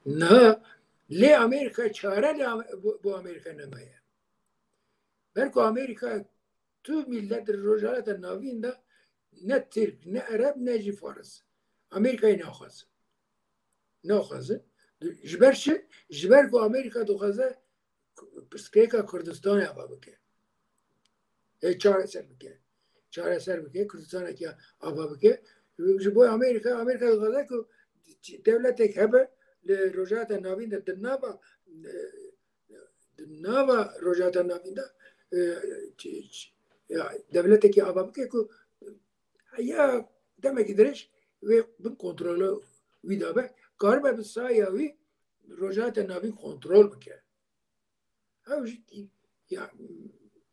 Niha lê Amerîka çare lê Am-, bo, bo Amerîka nemaye. Ber ku Amerîka tu millet di Rojhilata Navîn de ne Tirk, ne Ereb, ne jî Faris Amerîkayê naxwazin. Naxwazin. Ji ber çi? Ji ber ku Amerîka dixwaze pirsgirêka Kurdistanê ava bike. Ê çareser bike. Çareser bike, Kurdistanekî ava bike. Ji bo Amerîka, Amerîka dixwaze ku dewletek hebe li Rojhilata Navîn de di nava, e, di nava Rojhilata Navîn de, e, ç-, ç-, ya, dewletekî ava bike ku ya demekî dirêj wê bin kontrola wî de be, karibe bi saya wî Rojhilata Navîn kontrol bike. Ew jî, ya,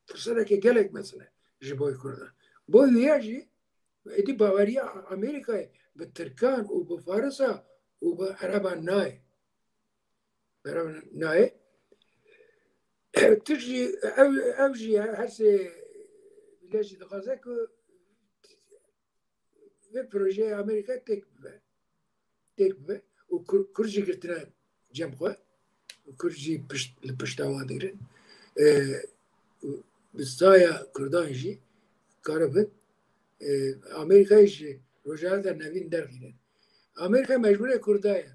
firseteke gelek mezin e ji bo Kurdan. Bo wî ya jî êdî baweriya Amerîkayê bi Tirkan û bi Farisa û bi Ereban nayê. Bi Ereban nayê. Tirk jî, ew, ew jî her sê millet jî dixwaze ku vê projeyê Amerîka têk bibe. Têk bibe. Û Kur-, Kurd jî girtine cem xwe. Û Kurd jî pişt, li pişta wan digirin. E, û bi saya Kurdan jî karibin, e, Amerîkayê ji Rojhilata Navîn derxînin. Amerîka mecbûrê Kurda ye.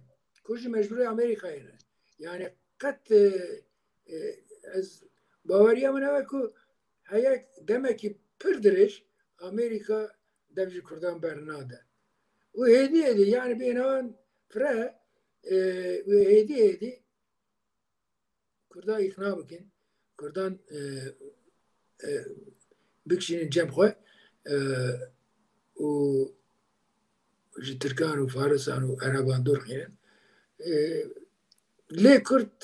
Kurd jî mecbûrê Amerîkayê ne. Yani qet, e, e, ez baweriya min ew e ku heye demekî pir dirêj Amerîka dev ji Kurdan bernade. Û hêdî hêdî, yani bêhna wan fire, e, û hêdî hêdî Kurdan îqna bikin, Kurdan, e, e, bikişînin cem xwe, e, û ji Tirkan û Farisan û Ereban dûr xînin. E, lê Kurd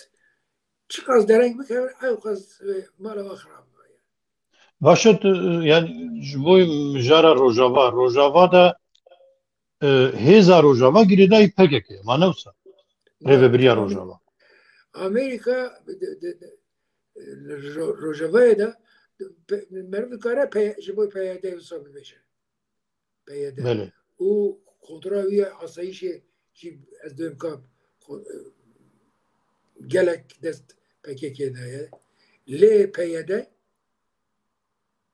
çiqas dereng bikevin, ew qas, e, mala wan xirab bibe. Baş e, tu, yani ji bo mijara Rojava, Rojava de, e, hêza Rojava girêdayî P K K, ma ne wisa? Rêvebiriya Rojava. Amerîka de, de, de, li Ro-, Rojavayê de, pe-, meriv dikare P-, ji bo P Y D wisa bibêje. P Y D. Belê. Û kontrola wî ya asayîşê jî ez dibêm ka ko-, gelek dest P K K de ye. Lê P Y D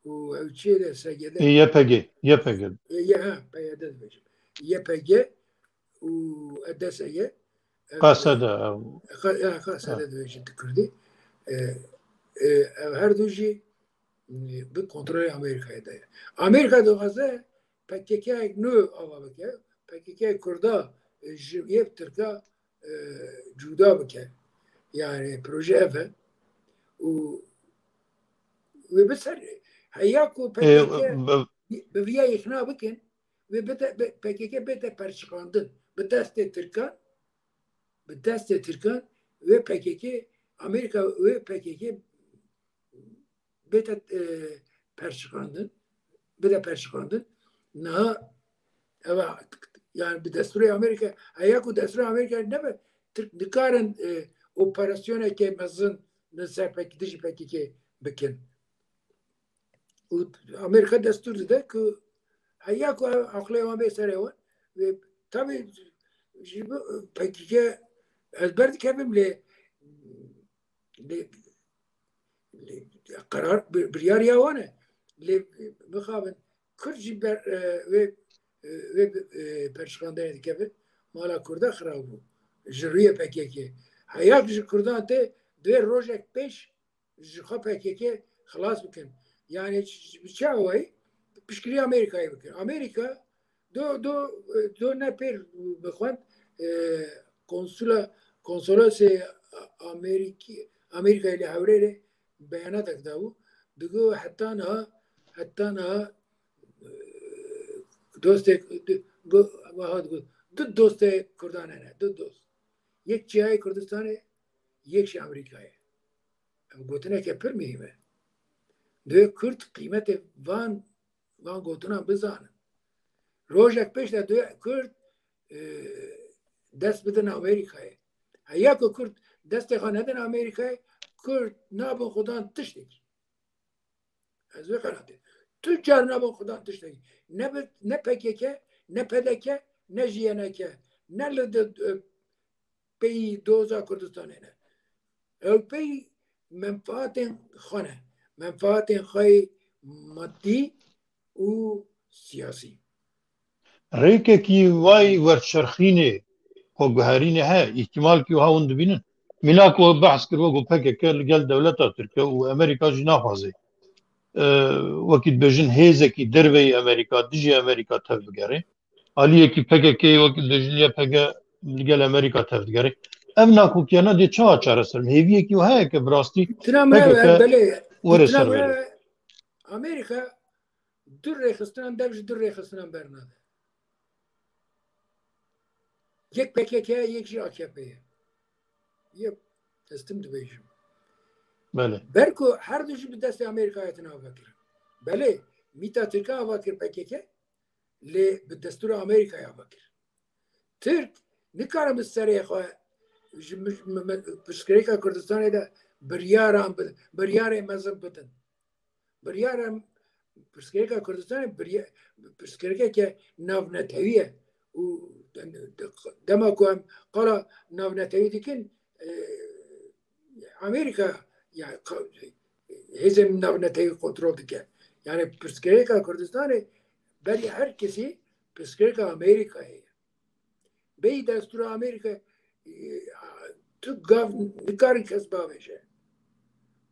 û ew çi de, S G D. E, Y P G, Y P G. E, ye, ha, P Y D dibêjim. Y P G û E D S G. Ev, Q S D, ev. Q-, ya, Q S D Ha. dibêjin di Kurdî. E, e, ev her du jî, e, bi kontrolê Amerîkayê de ye. Amerîka dixwaze P K K yek nû ava bike. P K K Kurda, e, ji yê Tirka, e, cuda bike. Yani proje ev e. Û wê bi ser heya ku P K K E, bi, bi viya îqna bikin, wê bide, bi P K K bête perçiqandin. Bi destê Tirkan, bi destê Tirkan wê P K K, Amerîka wê P K K bête, e, perçiqandin, bide perçiqandin. Niha eva, yani bi destûrê Amerîka, heya ku destûrê Amerîka nebe, Tirk nikarin, e, operasyoneke mezin li ser P K K, dijî P K K bikin. Û Amerîka destûr dide ku heya ku aqlê wan bê serê wan, ve tabi ji bo P K K ez berdikevim lê, lê, lê qerar, bir, biryar ya wan e. Lê mixabin Kurd jî ber, e, wê, e, wê, e, perçiqandinê dikeve. Mala Kurda xirab bû. Ji rûyê P K K. Heya ku ji Kurdan tê, divê rojek pêş ji xwe P K K xilas bikin. Yani ç-, ç-, bi çi awayî? Piştgirî Amerîkayê bikin. Amerîka do, do, do ne pêr bixwend, e, konsula, konsolosê Amerîkî, Amerîkayê li Hewrêrê beyanatek dabû. Digo heta niha, heta niha, e, dostê, di-, go-, wiha digo, du dostê Kurdan hene, du dost. Yek Çiyayê Kurdistanê, yek jî Amerîkayê. Ev gotineke pir muhîm e. Divê Kurd qîmetê van, van gotinan bizanin. Rojek pêş de divê Kurd, e, dest bidin Amerîkayê. Heya ku Kurd destê xwe nedin Amerîkayê, Kurd nabin xudan tiştekî. Ez wê qenaatê. Tu car nabin xudan tiştekî. Ne bi, ne P K K, ne P D K, ne jî Y N K, ne li di, e, peyî doza Kurdistanê ne. Ew peyî menfaatên xwe ne. Menfaatên xwe yê madî û siyasî. Rêkekî vay werçerxînê xwe guherînê heye, îhtimalkî wiha hûn dibînin? Mînak we behs kir, wek ku P K K li gel dewleta Tirk e û Amerîka jî naxwaze, e, wekî dibêjin hêzekî derveyî Amerîka, dijî Amerîka tev bigere. Aliyekî P K K wekî dibêjin Y P G li gel Amerîka tev digere. Ev nakokiyana dê çawa çareser? Hêviyekî heye ke bi rastî Tira me P K K ve, belê, were tira ser me verê. Ve Amerîka du rêxistinan, dev ji du rêxistinan bernade. Yek P K K ye, yek jî A K P ye. Yek, ez tim dibêjim. Belê. Ber ku her du jî bi destê Amerîkayê tine ava kirin. Belê, mîta Tirkan ava kir P K K, lê bi destûra Amerîkayê ava kir. Tirk nikare bi serê xwe ji mi-, mi-, mi-, pirsgirêka Kurdistanê de biryaran bi-, biryarê mezin bidin. Biryara pirsgirêka Kurdistanê birya-, pirsgirêkeke navnetewî ye. Û dema ku em qala navnetewî dikin, e, Amerîka, yani, ka-, hêzên navnetewî kontrol dike. Yani pirsgirêka Kurdistanê berî her kesî pirsgirêka Amerîkayê ye. Bêyî destûra Amerîka, e, tu gav nikarin kes bavêje.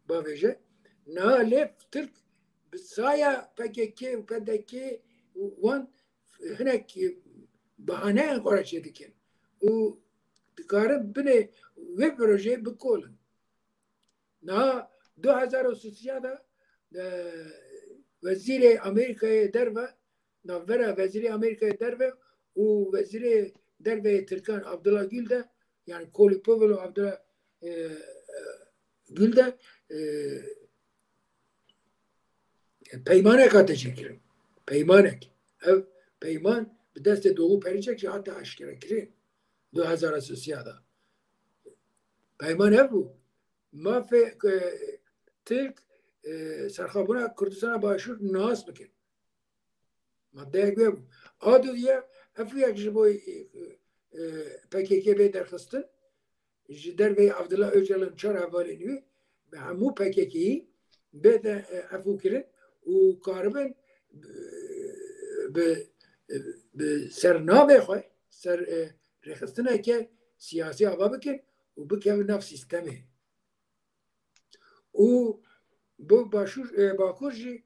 Bavêje. Niha lê Tirk bi saya P K K û P D K û wan hinek bahaneyan xwe re çêdikin û dikarin binê wê projeyê bikolin. Niha du hezar û sisiya de, e, wezîrê Amerîkayê derve, navbera wezîrê Amerîkayê derve û wezîrê derve yê Tirkan Abdullah Gül de, yani Kolî Povel û Abdullah, e, e, Gül de, e, peymanek hate çêkirin. Peymanek. Ev peyman bi destê Doğu Perinçek jî hate aşkerekirin. Du hezar û sisiya de. Peyman ev bû. Mafê, e, Tirk, e, serxwebûna Kurdistana Başûr nas bikin. Maddeyek wê bû. A dudiya, ev yek ji bo, e, e, P K K bê derxistin, ji derveyî Abdullah Öcalan çar hevalên wî bi hemû P K K'yî bête, e, efû kirin û karibin, e, bi, e, bi ser navê xwe, ser, e, rêxistineke siyasî ava bikin û bikevin nav sîstemê. Û bo Başûr, e, Bakur jî,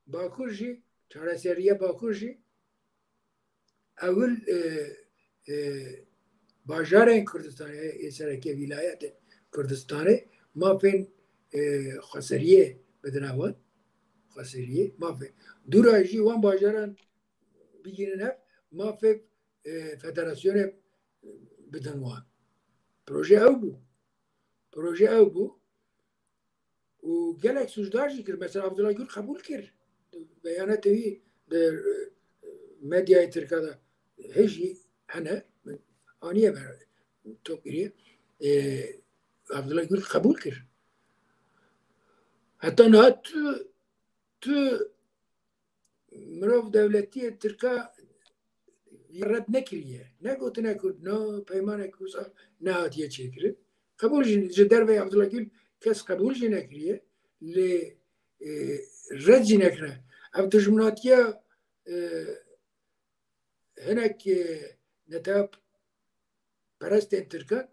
Bakur jî, çareseriya Bakur jî, ewil, e, e, bajarên Kurdistanê, ê sereke vîlayetên Kurdistanê, mafên, e, xweseriyê bidine wan, xweseriyê, mafê. Dûra jî wan bajaran bigînin hev, mafê, e, federasyonê bidin wan. Proje ew bû. Proje ew bû. Û gelek sûcdar jî kir. Mesela Abdullah Gül qebûl kir. Beyanatê wî di, e, medyayê Tirka de hê jî hene. Aniye me top kiriye. E, Abdullah Gül qebûl kir. Heta niha tu, tu mirov dewletiyê Tirka red nekiriye. Ne gotine ku no peymanek wisa nehatiye çêkirin. Qebûl jî, ji derveyî Abdullah Gül kes qebûl jî nekiriye. Lê, e, red jî nekirine. Ev dijminatiya, e, hinek, e, netew perestên Tirkan,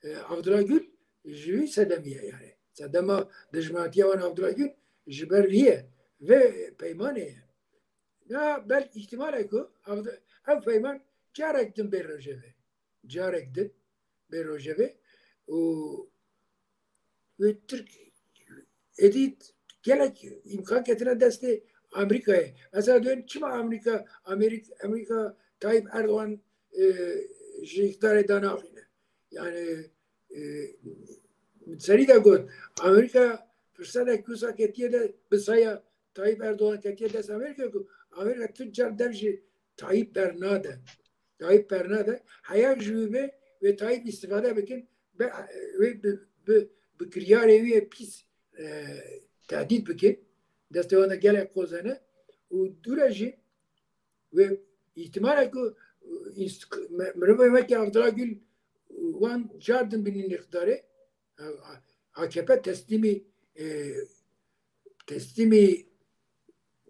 e, Abdullah Gül ji wî sedemî ye yani. Sedema dijminatiya wan Abdullah Gül ji ber vî ye. Vê peymanê ye. Ya belkî îhtimal e ku Abd-, ev peyman carek din bê rojevê. Carek din bê rojevê. Û wê Tirk êdî gelek îmkan ketine destê Amerîkayê. Mesela dibên çima Amerîka, Amerîk-, Amerîka Tayyip Erdogan, e, ji îqtidarê danaxîne? Yani, e, serî de got, Amerîka firsetek wisa ketiye de bi saya Tayyip Erdogan ketiye dest Amerîka ku Amerîka tu car dev ji Tayyip bernade. Tayyip bernade. Heya ji wî bê wê Tayyip îstifade bikin, be, wê bi, bi, bi kiryarê wî yê pîs, e, tehdît bikin. Destê wan de gelek qoz hene. Û dû re jî wê îhtimal e ku, e, înst-, me-, mirovê wekî Abdullah Gül, e, wan car din bînin îqtidarê. A-, A K P teslîmî, e, teslîmî,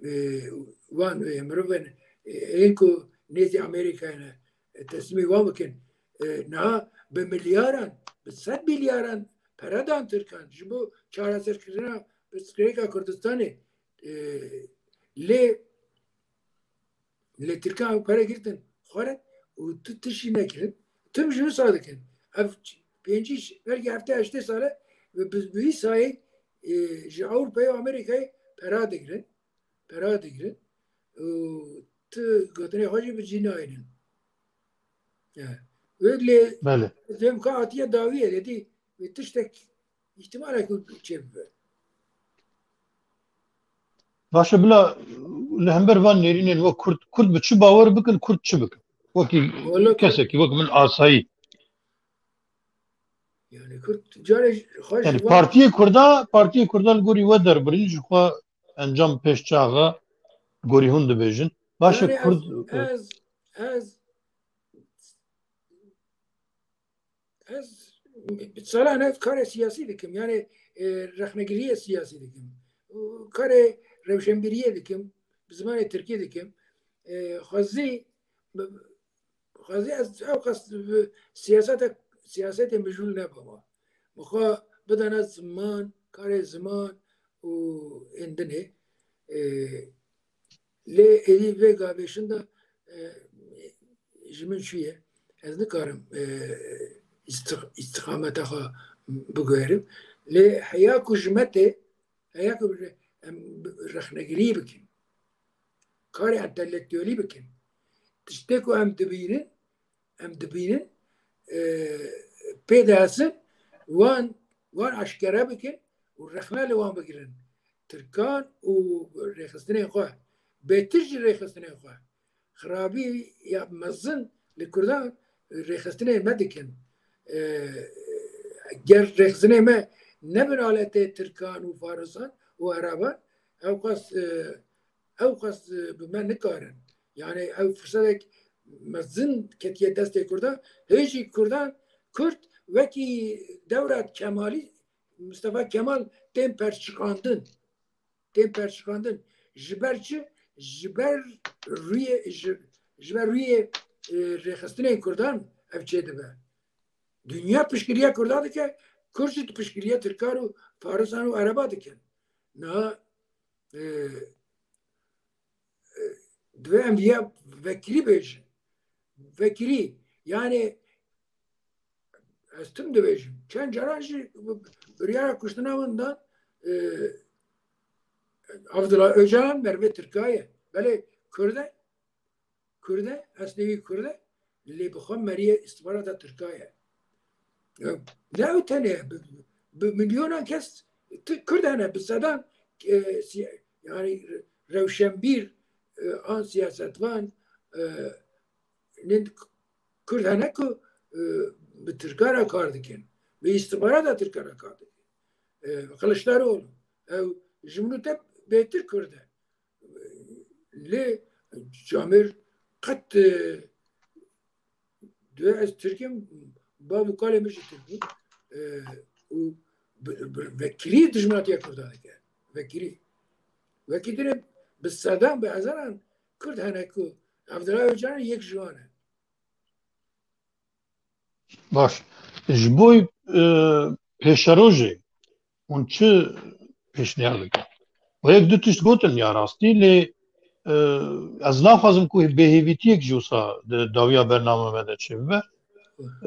e, wan, e, mirovên, e, ên ku nêzî Amerîkayê ne, e, teslîmî wan bikin. E, niha bi milyaran, bi sed milyaran pere dan Tirkan ji bo çareserkirina pirsgirêka Kurdistanê. E, lê Lê Tirkan ew pere girtin xwe re û tu tiştî nekirin. Tim ji wisa dikin. Ev pêncî, belkî heftê heştê sal e bi, bi, bi wî sayê, e, ji Ewropayê û Amerîkayê pera digirin. Pera digirin. Û tu gotinê xwe jî bi cî nayînin. Yani, wê lê Belê. Demka hatiye dawiyê, dedî, wê tiştek îhtimal e ku çêbibe. Baş e, bila li hember van nêrînên wek Kurd, Kurd bi çi bawer bikin, Kurd çi bikin? Wekî Wala Kurd kesekî, wek min asayî. Yani Kurd carê xwe Yani ji van partiyê Kurda, partiyê Kurda li gorî we derbirîn, ji xwe encam pêş çaxa gorî hûn dibêjin. Baş e, Yani ez, Kurd ez, ez, ez salan ev karê siyasî dikim. Yani, e, rexnegiriyê siyasî dikim. Û karê rewşenbîriyê dikim. Bi zimanê tirkî dikim. E, xwezî, xwezî ez ew qas bi siyasete, siyasetê mijûl nebama. Min xwe bidana ziman, karê ziman û ên dinê. E, lê êdî vê gavêşin de, e, ji min çûye. Ez nikarim, e, îstix-, îstixameta xwe biguherim. Lê heya ku ji me tê, heya ku em rexnegirî bikin, karê entelektuelî bikin, tiştê ku em dibînin, em dibînin, e, pê dihesin, wan, wan aşkere bikin û rexne li wan bigirin. Tirkan û rêxistinên xwe, bêtir jî rêxistinên xwe. Xirabî ya mezin li Kurdan rêxistinên me dikin. E, ger rêxistinên me nebin aletê Tirkan û Farisan û Ereban, ew qas, e, ew qas, e, bi me nikarin. Yani ew firsetek mezin ketiye destê Kurdan. Hê jî Kurdan, Kurd wekî dewra Kemalî, Mustafa Kemal tên perçiqandin. Tên perçiqandin. Ji ber çi? Ji ber rûyê, ji, ji ber rûyê, e, rêxistinên Kurdan ev çêdibe. Dinya piştgiriya Kurda dike, Kurd jî piştgiriya Tirkan û Farisan û Ereba dikin. Niha, e, e, divê em viya vekirî bêjin. Vekirî, yani ez tim dibêjim. Çend caran jî biryara kuştina min dan, e, Abdullah Öcalan merivê Tirka ye. Belê Kurd e. Kurd e, eslê wî Kurd e, lê bi xwe meriyê îstixbarata Tirka ye. Ne ew tenê, bi, bi milyonan kes Kurd hene, bi sedan, e, yani rewşenbîr, e, an siyasetvan, e, Kurd hene ku, e, bi Tirka re kar dikin, bi îstixbarata Tirka re kar dikin. E, Kiliçdaroğlu, ew ji min û te bêtir Kurd e. Lê camêr qet, e, Divê ez Tirk im, bav û kalê min jî Tirk bû. E, û bi, bi vekirî dijminatiya Kurdan dike. Vekirî. Wekî din bi sedan, bi hezaran Kurd hene ku Abdullah Öcalan yek ji wan e. Baş. Ji bo, e, pêşerojê hûn çi pêşniyar dikin? We yek du tişt gotin ya rastî, lê, e, ez naxwazim ku bêhêvîtiyek jî wisa di dawiya bername me de çêbibe.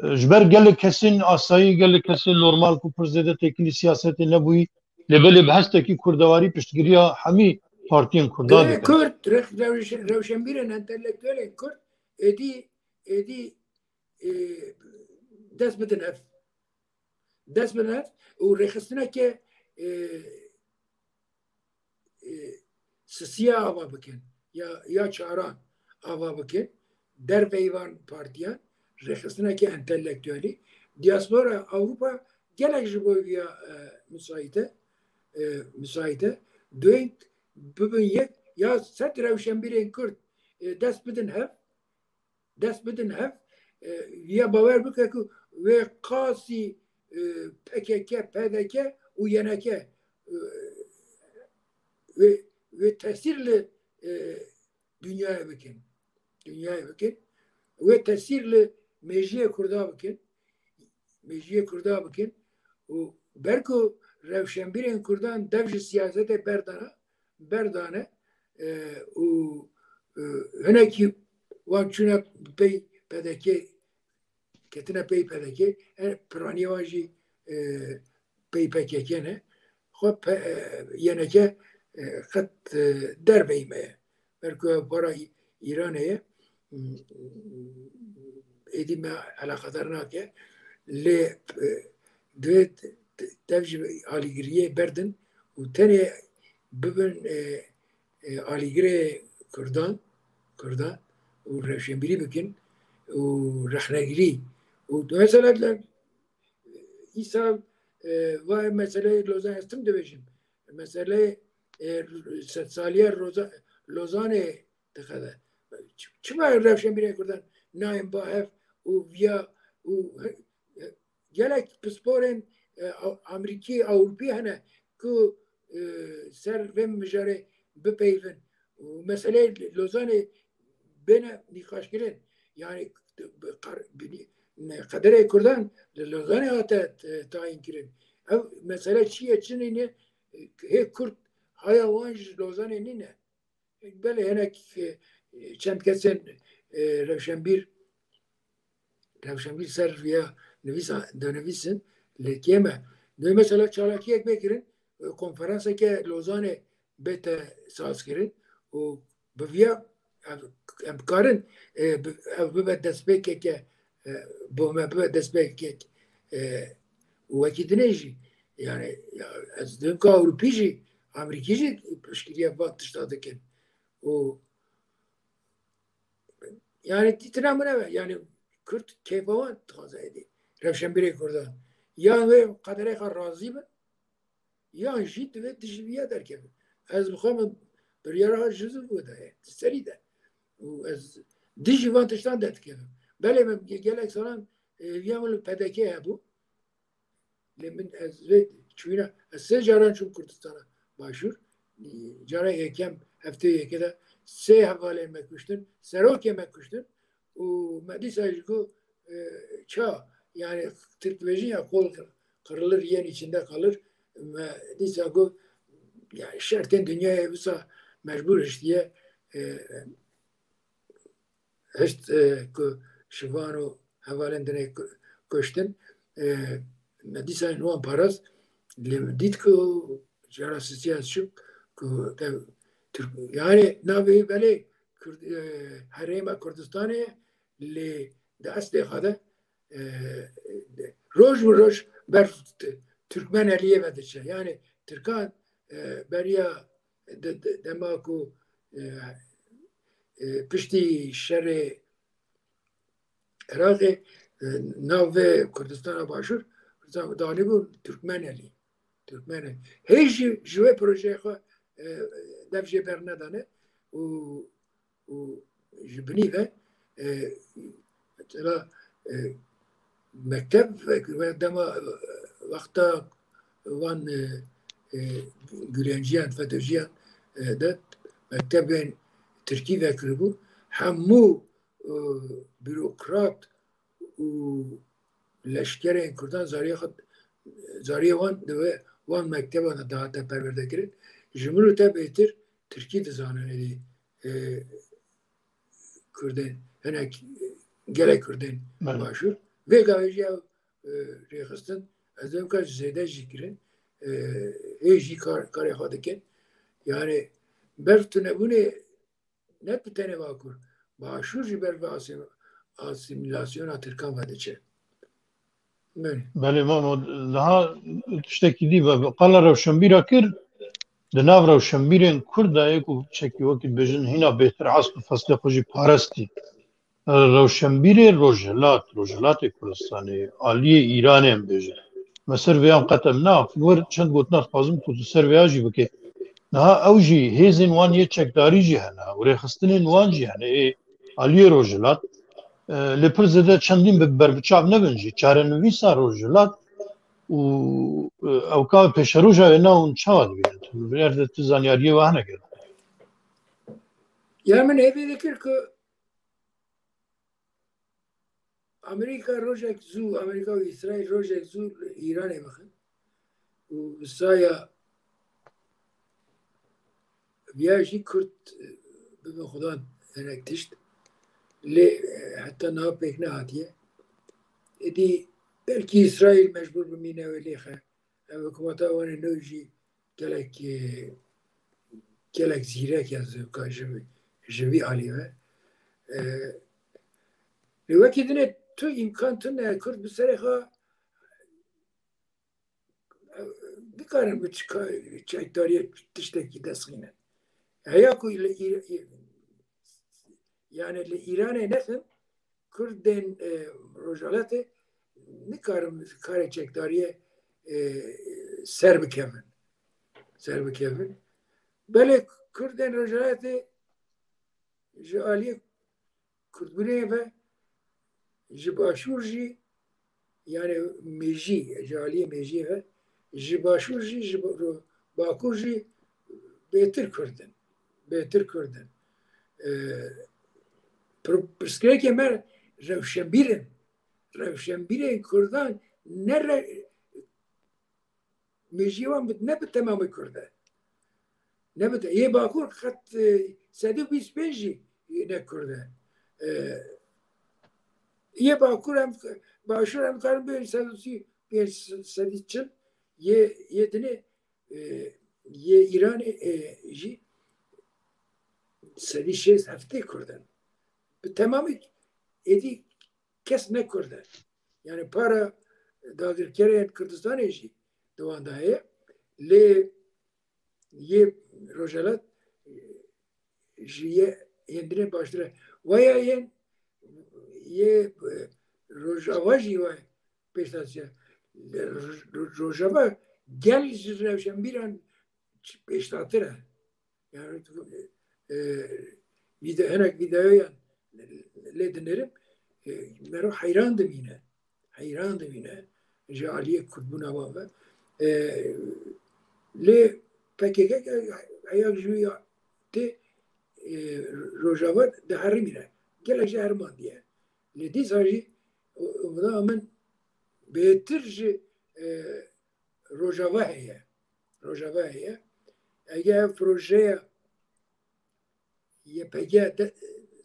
E, ji ber gelek kesên asayî, gelek kesên normal ku pir zêde têkilî siyasetê nebûyî, lê belê bi hestekî kurdewarî piştgiriya hemî partiyên kurdan dikin. Kurd, rex-, rewş-, rewşenbîrên, entelektuelên Kurd êdî, êdî, e, dest bidin hev. Dest bidin hev û rêxistineke, e, e, sisiya ava bikin ya, ya çaran ava bikin. Derveyî van partiyan, rêxistineke entelektuelî. Diaspora Ewropa gelek ji bo viya, e, müsait e, e, müsait e. Duyên bibin yek, ya sed rewşenbîrên Kurd, e, dest bidin hev, dest bidin hev, e, viya bawer bike ku wê qasî, e, P K K, P D K û Y N K, e, wê, wê tesîr li, e, dinyayê bikin. Dinyayê bikin. Wê tesîr li mêjiyê Kurda bikin. Mêjiyê Kurda bikin. Û ber ku rewşenbîrên Kurdan dev ji siyasetê berdana, berdane, e, û, e, hinekî wan çûne pey P D K, ketine pey P D K, e, piraniya wan jî, e, pey P K K ne. Xwe P-, e, Y N K, e, qet, e, derveyî me ye. Ber ku ev para Î-, Îranê ye, êdî me eleqedar nake. Lê, e, divê dev ji alîgiriyê berdin û tenê bibin, e, e, alîgirê Kurdan, Kurdan û rewşenbîrî bikin û rexnegirî û mesela îsal, e, va meseleyê Lozan ez tim dibêjim. Meseleyê, e, sedsaliya Roza-, Lozanê diqede. Çi-, çima rewşenbîrên Kurdan nayên ba hev û viya û, e, gelek pisporên, e, A-, Amerîkî, Ewropî hene ku, e, ser vê mijarê bipeyvin û meseleyê Lozanê bêne nîqaşkirin. Yani qar-, bini-, ne, qederê Kurdan li Lozanê hate, e, tayîn kirin. Ev mesele çi ye, çi nîne, hê Kurd haya wan ji Lozanê nîne. Belê hinek, e, çend kesên, e, rewşenbîr, rewşenbîr ser viya nivîsa dinivîsin, lê kêm e. Divê mesela çalakiyek bê kirin, e, konferanseke Lozanê bête sazkirin û bi viya ev, em karin, e, bi, ev bibe destpêkeke, e, bo me bibe destpêkek, e, û wekî dinê jî, yani, ya, ez dikim ka Ewropî jî, Amerîkî jî piştgiriya van tişta dikin. Û, yani, dîtina min ev e, yani, Kurd keyfa wan dixwaze êdî. Rewşenbîrê Kurdan. Ya wê qederê xwe razî bin, yan jî divê dijî viya derkevin. Ez bi xwe min biryara ji ziv wê de ye, di serî de. Û ez dijî van tiştan derdikevim. Belê min ge-, gelek salan, e, viya min li P D K hebû. Lê min ez vê çûyîna, ez sê caran çûm Kurdistana Başûr. Cara yekem heftê yekê de sê hevalên me kuştin, serokê me kuştin. Û me dîsa jî got, e, ça, yani Tirk dibêjin ya kol kırılır, yen içinde kalır. Me dîsa got, yani şertên dinyayê wisa mecbûr hiştiye, e, hişt, e, ku şivan û hevalên dinê ku-, kuştin, e, me dîsa wan parast, lê min dît ku cara sisiya çûk ku te Tirk, yani navê belê Kurd, e, herêma Kurdistanê ye, lê di eslê xwe de, e, roj bi roj ber T-, Türkmeneliyê ve diçe. Yani Tirkan, e, beriya de, de, dema ku, e, e, piştî şerê Iraqê, e, nav vê Kurdistana Başûr, Kurdistan danîbû Türkmenelî. Türkmenelî. Hê jî ji wê projeyê xwe, e, dev jê bernedane û, û ji binî ve, e, mesela, e, mekteb ve, ve dema, e, wexta van, e, e, Gülenciyan, FETÖ'ciyan, e, de mektebên Tirkî vekiribû. Hemû, e, bürokrat û leşkerên Kurdan zariyê xwe, zariyê wan di we, wan mekteban de dihate perwerdekirin. Ji min û te bêtir Tirkî dizanin êdî, e, Kurdên, hinek gelek Kurdên Belê. Başûr. Vê gavê jî ew, e, rêxistin, ez ê bika zêde jî kirin, e, hê jî kar, karê xwe dikin. Yani ber tunebûnê ne bi tenê Bakur, Başûr jî ber bi asim-, asîmîlasyona Tirkan ve diçe. Belê. Belê, mamo, daha tiştekî dî ve qala rewşenbîra kir, di nav rewşenbîrên Kurd de yê ku çekî wekî dibêjin hîna bêhtir esp û feslê xwe jî parestî. Rewşenbîrê Rojhilat, Rojhilatê Kurdistanê, aliyê Îranê em bêjin. Me ser vê yan qet em neaxifin. Wer çend gotina dixwazim ku tu ser vê ya jî bikê. Niha ew jî hêzên wan yê çekdarî jî hene û rêxistinên wan jî hene. Ê aliyê Rojhilat, e, lê pir zêde çendîn bi berbiçav nebin jî. Çarenivîsa Rojhilat û, e, ew ka pêşeroja wê na hûn çawa dibînin? Tu li vê erdê tu zanyariyê we hene gel? Ya min hêvî dikir ku Amerîka rojek zû, Amerîka û Îsraîl rojek zû li Îranê bixin û bi saya viya jî Kurd, e, bibin xudan hinek tişt. Lê, e, heta niha pêk nehatiye. Êdî belkî Îsraîl mecbûr bimîne wê lêxe. Ev hikûmeta wan ê nû jî gelek, e, gelek zîrek ya zevka ji, ji vî alî ve. E, lê wekî dinê tu îmkan tune Kurd bi serê xwe nikarin bi çika-, çekdariyê tiştekî dest xînin. Heya ku li Îr-, Îr-, yani li Îranê nexin, Kurdên, e, Rojhilatê nikarin karê çekdariyê, e, ser bikevin. Ser bikevin. Belê Kurdên Rojhilatê ji aliyê Kurdbûnê ve ji Başûr jî, yani mêjî, ji aliyê mêjiyê ve, ji Başûr jî, ji Ba-, Bakur jî bêtir Kurd in. Bêtir Kurd in. E, pir-, pirsgirêkê me rewşenbîr in. Rewşenbîrên Kurdan ne re-, mêjiyê wan bi, ne bi temamê Kurd e. Ne bi te-, yê Bakur qet, e, sedî bîst pênc jî ne Kurd e. E, yê Bakur em, Başûr em karin bê sedî sî pênc, sedî çil, yê, yê dinê, e, yê Îranê, e, jî sedî şêst heftê Kurd in. Bi temamî êdî kes ne Kurd e. Yani para dagirkerên Kurdistanê jî di wan de heye. Lê yê Rojhilat, e, ji yê hêndinê baştir e. Waya yên yê, e, Rojava jî wayê pêşdatiye. Roj-, Rojava gel ji rewşenbîran pêşdatir e. Yani, e, vide-, hinek videoyan lê dinêrim, e, mero heyran dimîne. Heyran dimîne. Ji aliyê Kurdbûna wan ve. E, lê P K K heya ji wî ya tê, e, Rojava diherimîne. Gelek jî herimandiye. Lê dîsa jî umida min bêtir ji, e, Rojava heye. Rojava heye. Eger ev projeya Y P G de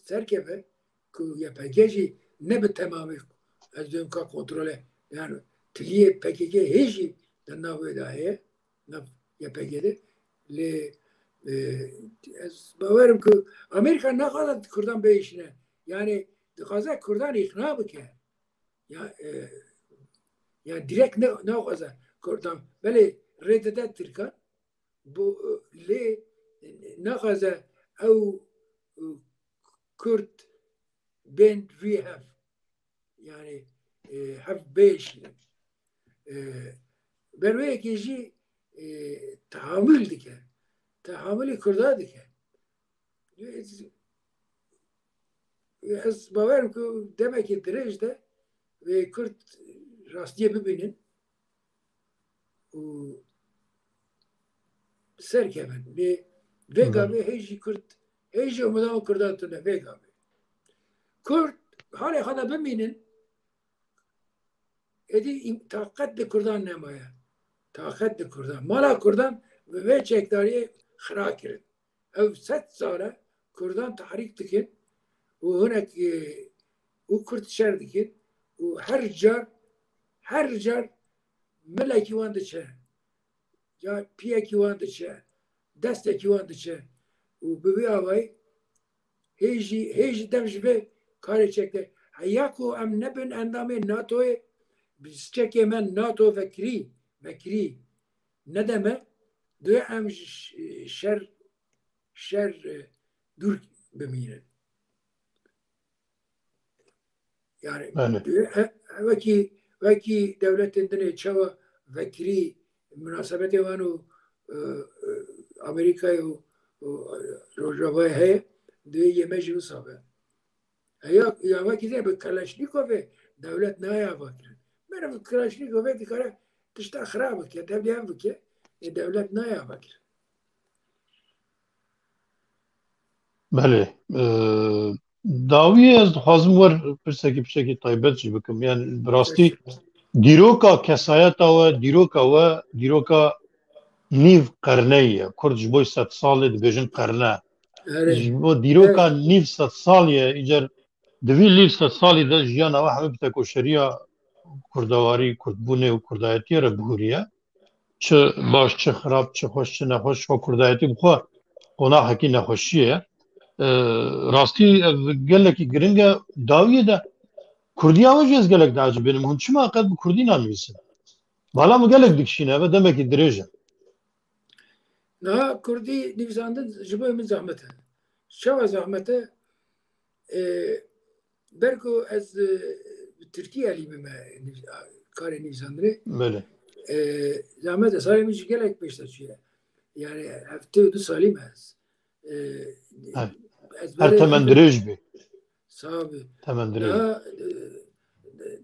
serkeve, ku Y P G jî ne bi temamî ez dibim ka kontrole, yani tiliyê P K K hê jî di nav wê de heye, nav Y P G de, lê E, ez bawerim ku Amerîka naxwaze Kurdan bihişîne. Yani dixwaze Kurdan îqna bike. Ya, e, ya direkt ne, naxwaze Kurdan. Belê rê dide Tirkan. Bu, e, lê naxwaze ew, e, Kurd bên vî hev. Yani, e, hev bêşînin. E, ber wê yekê jî, e, tehamûl dike. Tehamûlê Kurda dike. Ez, ez bawerim ku demekê dirêj de wê Kurd rastiyê bibînin û serkevin. Lê vê gavê hê jî Kurd, hê jî umida û Kurdan tune vê gavê. Kurd halê xwe de bimînin, êdî im-, taqet di Kurdan nemaye. Taqet di Kurdan. Mala Kurdan bi vê çekdariyê xira kirin. Ev sed sal e Kurdan tehrîk dikin û hinek, e, û Kurd şer dikin û her car, her car milekî wan diçe. Ya piyekî wan diçe, destekî wan diçe û bi vî awayî hê jî, hê jî dev ji vê karê çekte. Heya ku em nebin endamê NATOyê, bi çekê me NATO vekirî, vekirî nedeme, dê em ji ş-, şer, şer, e, dûr bimînin. Yani, Belê. e, e, wekî, wekî dewletên din ê çawa vekirî, minasebetê wan û, e, e, Amerîkayê û, û, e, Rojavayê heye, divê yê me jî wisa be. E, ya, ya wekî zê bi Kaleşnîkovê dewlet nayê ava kirin. Meriv Kaleşnîkovê dikare tişta xirab bike, tevlî hev bike, e, dewlet nayê ava kirin. Belê. E, dawiyê ez dixwazim wer pirsekî piçekî taybet jî bikim. Yani bi rastî dîroka kesayeta we, dîroka we, dîroka nîv qerneyî ye. Kurd ji bo sed salê dibêjin qerne. Erê. Ji bo dîroka Erê. nîv sed salî ye, îcar di vî nîv sed salî de jiyana we hemî bi tekoşeriya kurdewarî, kurdbûnê û kurdayetiyê re bihûriye. Çi baş, çi xirab, çi xweş, çi nexweş, xwe kurdayetî bi xwe qonaxekî nexweşiyê ye. E, rastî ev gelekî giring e. Dawiyê de kurdiya we jî ez gelek diecibînim. Hûn çima qet bi kurdî nanivîsin? Bala min gelek dikişîne, ev demekî dirêj e. Niha kurdî nivîsandin ji bo min zehmet e. Çawa zehmet e? E, ber ku ez, e, bi tirkî elî bime nivî-, karê nivîsandinê. Belê. E, zehmet e, salê min jî gelek pêş de çûye. Yani heftê û du salî me ez. E, Her, ez her belê temen dirêj bî. Sağ ol. Temen dirêj. Daha, e, e,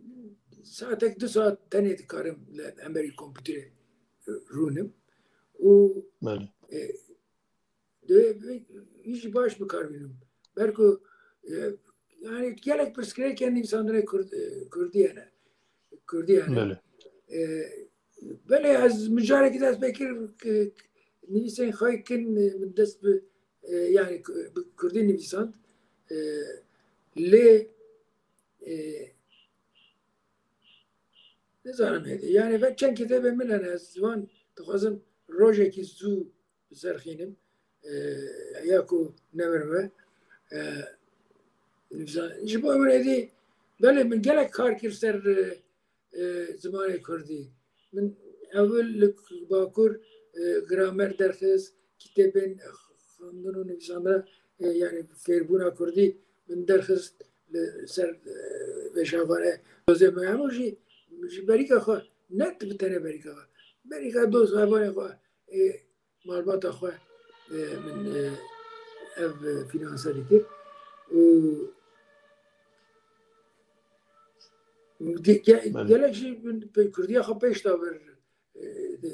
saatek du saat tenê dikarim li hemberî kompûterê, e, rûnim. Û, Belê. e, Divê wî jî baş bi kar bînim. Ber ku, e, yani gelek pirsgirêkên nivîsandinê Kurd, e, Kurdî hene. Kurdî hene. Belê. E, belê ez min carekî dest pê kir, e, nivîsên xwe kin, e, min dest bi, e, yani ku-, bi Kurdî nivîsand. E, lê, e, nizanim hêdî. Yani ve çend kitêbên min hene, ez wan dixwazim rojekî zû bi ser xînim, e, ya ku nemirime, e, nivîsan-, ji bo min êdî, belê min gelek kar kir ser, e, e, zimanê kurdî. Min ewil li Bakur, e, gramer derxist, kitêbên xwendin û nivîsandina, e, yani fêrbûna kurdî min derxist li ser, e, vêşavane. Dozê me hemû jî ji berîka xwe, ne bi tenê berîka xwe, berîka dost hevalê xwe, e, malbata xwe, e, min, e, ev, e, fînanse dikir. Û ge-, ge-, Belê. gelek jî min pe-, kurdiya xwe pêş da vir, e, de,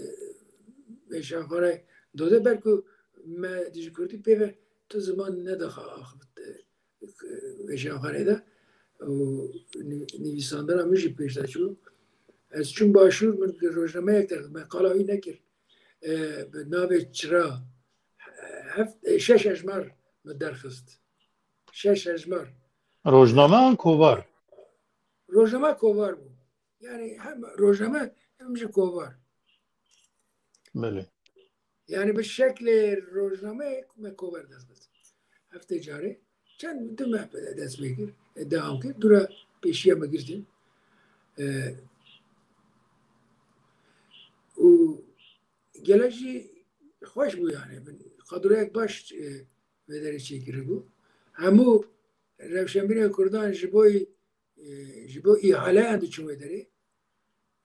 vêşanxaneyê Dozê, ber ku me ji kurdî pê ve tu ziman nedixa axivit, e, vêşanxaneyê de û nî-, nîvîsandina min jî pêş de çû. Ez çûm başûr, min rojnameyek derxist, me qala wî nekir. E, bi navê Çira, heft, e, şeş hejmar min derxist. Şeş hejmar. Rojname an kovar? Rojname kovar bû. Yani hem rojname hem jî kovar. Belê. Yani bi şeklê rojnameyê me kover dest xist. Heftê carê çend du meh dest pê kir, e, dewam kir. Dûra pêşiya me girtin. E, û gelek jî xweş bû yani. Min kadroyek baş, e, vê derê çêkiribû. Hemû rewşenbîrên Kurdan ji bo, e, ji bo îhaleyan diçin wê derê.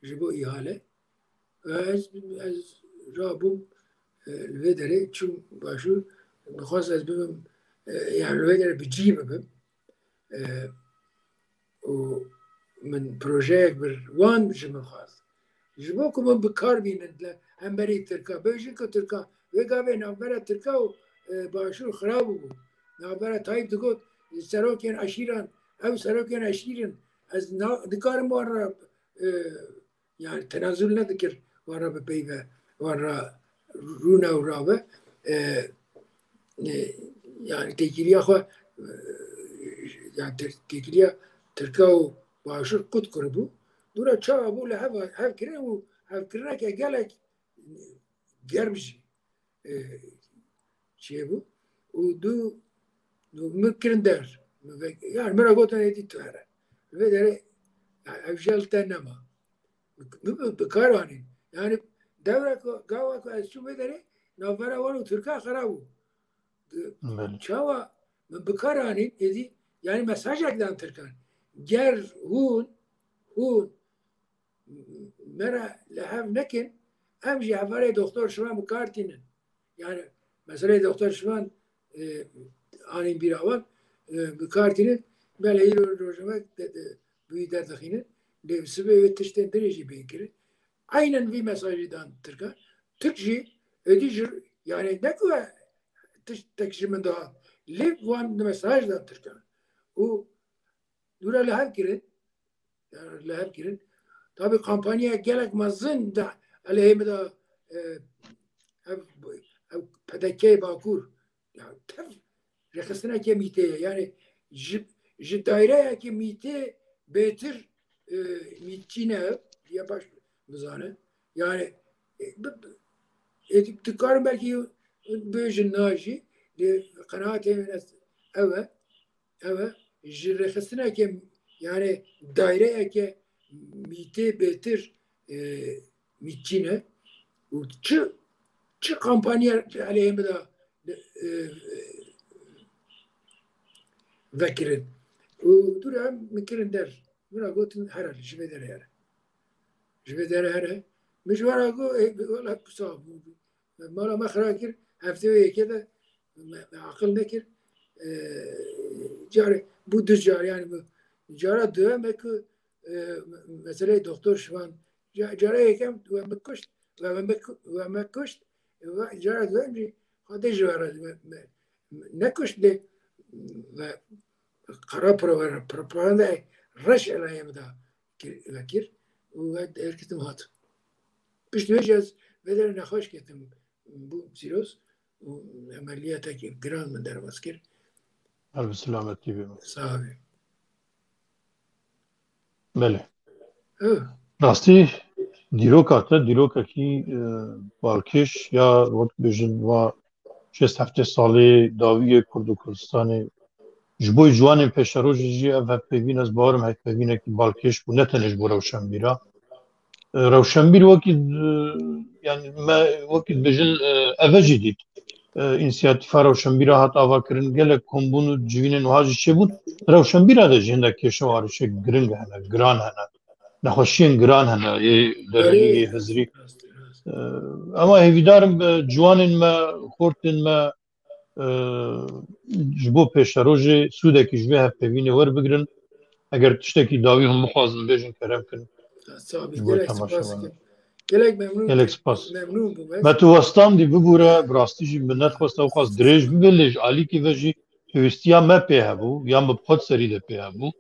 Ji bo îhale. Ez, ez rabûm, e, li vê derê çûm başûr. Bixwast ez bibim, e, yani li vê derê bi cî bibim. E, û min projeyek bir wan ji min xwest. Ji bo ku min bi kar bînin li hemberî Tirka. Bêjin ku Tirka, vê gavê navbera Tirka û, e, başûr xirab bû. Navbera Tayyip digot, serokên eşîran, ew serokên eşîr in. Ez na-, dikarim wan re, e, yani tenazul nedikir, wan re bipeyve, wan re rûne û rabe. E, e, yani têkiliya xwe, e, yani tê-, têkiliya Tirka û başûr qut kiribû. Dûra çawa bû li hev, hev kirin û hevkirineke gelek germ jî, e, çêbû. Û du, du min kirin der. Min ve-, yani min re gotin êdî tu here. Vê derê, yani ev jel te nema. Min bi, bi kar anîn. Yani dewra ku, gawa ku ez çûm vê derê, navbera wan û Tirka xera bû. Belê. Çawa min bi kar anîn, êdî, yani mesajek dan Tirkan. Ger hûn, hûn me re li hev nekin, em jî hevalê Doktor Şivan bi kar tînin. Yani meseleyê Doktor Şivan, e, anîn bîra wan, e, bi kar tînin. Belê îro rojnamek de, de, bi wî derdixînin. Lê sibê wê tiştên dinê jî bên kirin. Aynen vî mesajî dan Tirkan. Tirk jî êdî jî, yani ne ku tiştek ji min dihat. Lê wan mesaj dan Tirkan. Û dûra li hev kirin. Yani li hev kirin. Tabi kampanya gelek mezin de aleyhê min de, e, ev, ev P D K Bakur. Ya tev rêxistineke mîtê ye. Yani ji, ji daireyeke mîtê bêtir, e, mîtçî ne ev. Ya baş bizane. Yani, e, bi, bi, êdî dikarin belkî bêjin na jî, lê qenaatê min ez ev e. Ev e, ji rêxistineke, yani daireyeke mîtê bêtir, e, mîtçî ne û çi, çi kampanya aleyhê min de, e, vekirin. Û dûra min kirin der. Min re gotin here, ji vê derê here. Ji vê derê here. Min ji we re got, e, wela kusa bû. Mala me xira kir, heftê wê yekê de me, me aqil nekir. E, carê, bû du car, yani bu cara duhem e ku, e, me-, meseleyê Doktor Şivan, ca-, cara yekem we me kuşt, we me ku-, we me kuşt, e, we cara duhem jî Xwedê ji we re me, me, me nekuşt lê me qara pro-, propagandayê reş elayê min de kir, vekir û we derketim hat. Pişt wê jî ez vê derê nexweş ketim. Bû psîroz û emeliyatekî giran min derbas kir. Her bi selametî bê. Sax bê. Belê. Hı. Rastî dîroka te, dîrokekî, e, balkêş ya wek bêjin wa şêst heftê salê dawiyê Kurd û Kurdistanê ji bo ciwanên pêşerojê jî ev hevpeyvîn, ez bawerim hevpeyvînekî balkêş bû, ne tenê ji bo rewşenbîra. E, rewşenbîr wekî, e, yani me wekî dibêjin, e, eve jî dît. E, însiyatîfa rewşenbîra hat avakirin, gelek kombûn û civînên wiha jî çêbûn. Rewşenbîra de jî hindek kêşe û arîşek giring hene, giran hene. Nexweşiyên giran hene, yê derunî, yê hizrî. E, ema hêvîdar im, e, ciwanên me, xortên me, e, ji bo pêşerojê sûdekî ji vê hevpeyvînê werbigrin. Eger tiştekî dawî hûn bixwazin bêjin, kerem kin. Sağ ol, ji bo gelek spas temaşevanan dikim. Gelek memnûn, gelek spas, memnûn bûm ez. Me tu westandî, bibûre, bi rastî jî min nedixwest ew qas dirêj bibe, lê ji alîkî ve jî pêwîstiya me pê hebû, yan bi xwe serî de pê hebû.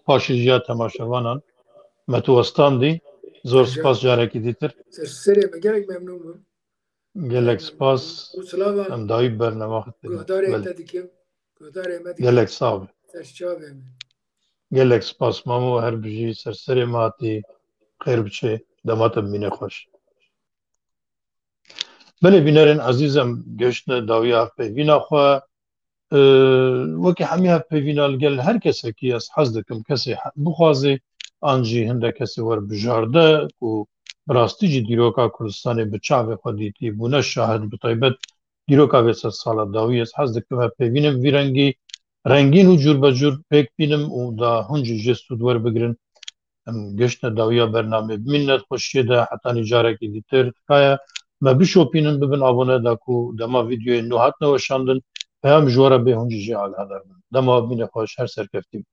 Paşê jî ya temaşevanan me tu westandî. Zor spas carekî dîtir. Ser serê me, gelek memnûn bûm. Gelek spas. Û silava. Em dawî bernama xwe têne. Guhdarê te dikim. Guhdarê me dikim. Gelek sax be. Ser çavê me. Gelek spas Mamo, her bijî, ser serê me hatî. Xêr biçe. Dema te bimîne xweş. Belê bînerên ezîz, em gehiştine dawiya hevpeyvîna xwe. Ee, wekî hemî hevpeyvîna li gel her kesekî ez hez dikim, kesê he-, bixwaze an jî hinde kesê wer bijarde ku bi rastî jî dîroka Kurdistanê bi çavê xwe dîtî, bûne şahid, bi taybet dîroka vê sed sala dawî, ez hez dikim hevpeyvînê bi vî rengî rengîn û cûrbecûr pêk bînim û da hûn jî jê sûd werbigirin. Em gehiştine dawiya bernamê. Bimînine di xweşiyê de hetanî carekî dîtir. Tikaye me bişopînin, bibin abone da ku dema vîdeoyên nû hatine weşandin, peyam ji we re bê hûn jî jê agadar bin. Dema bimîne xweş, her serkeftî bin.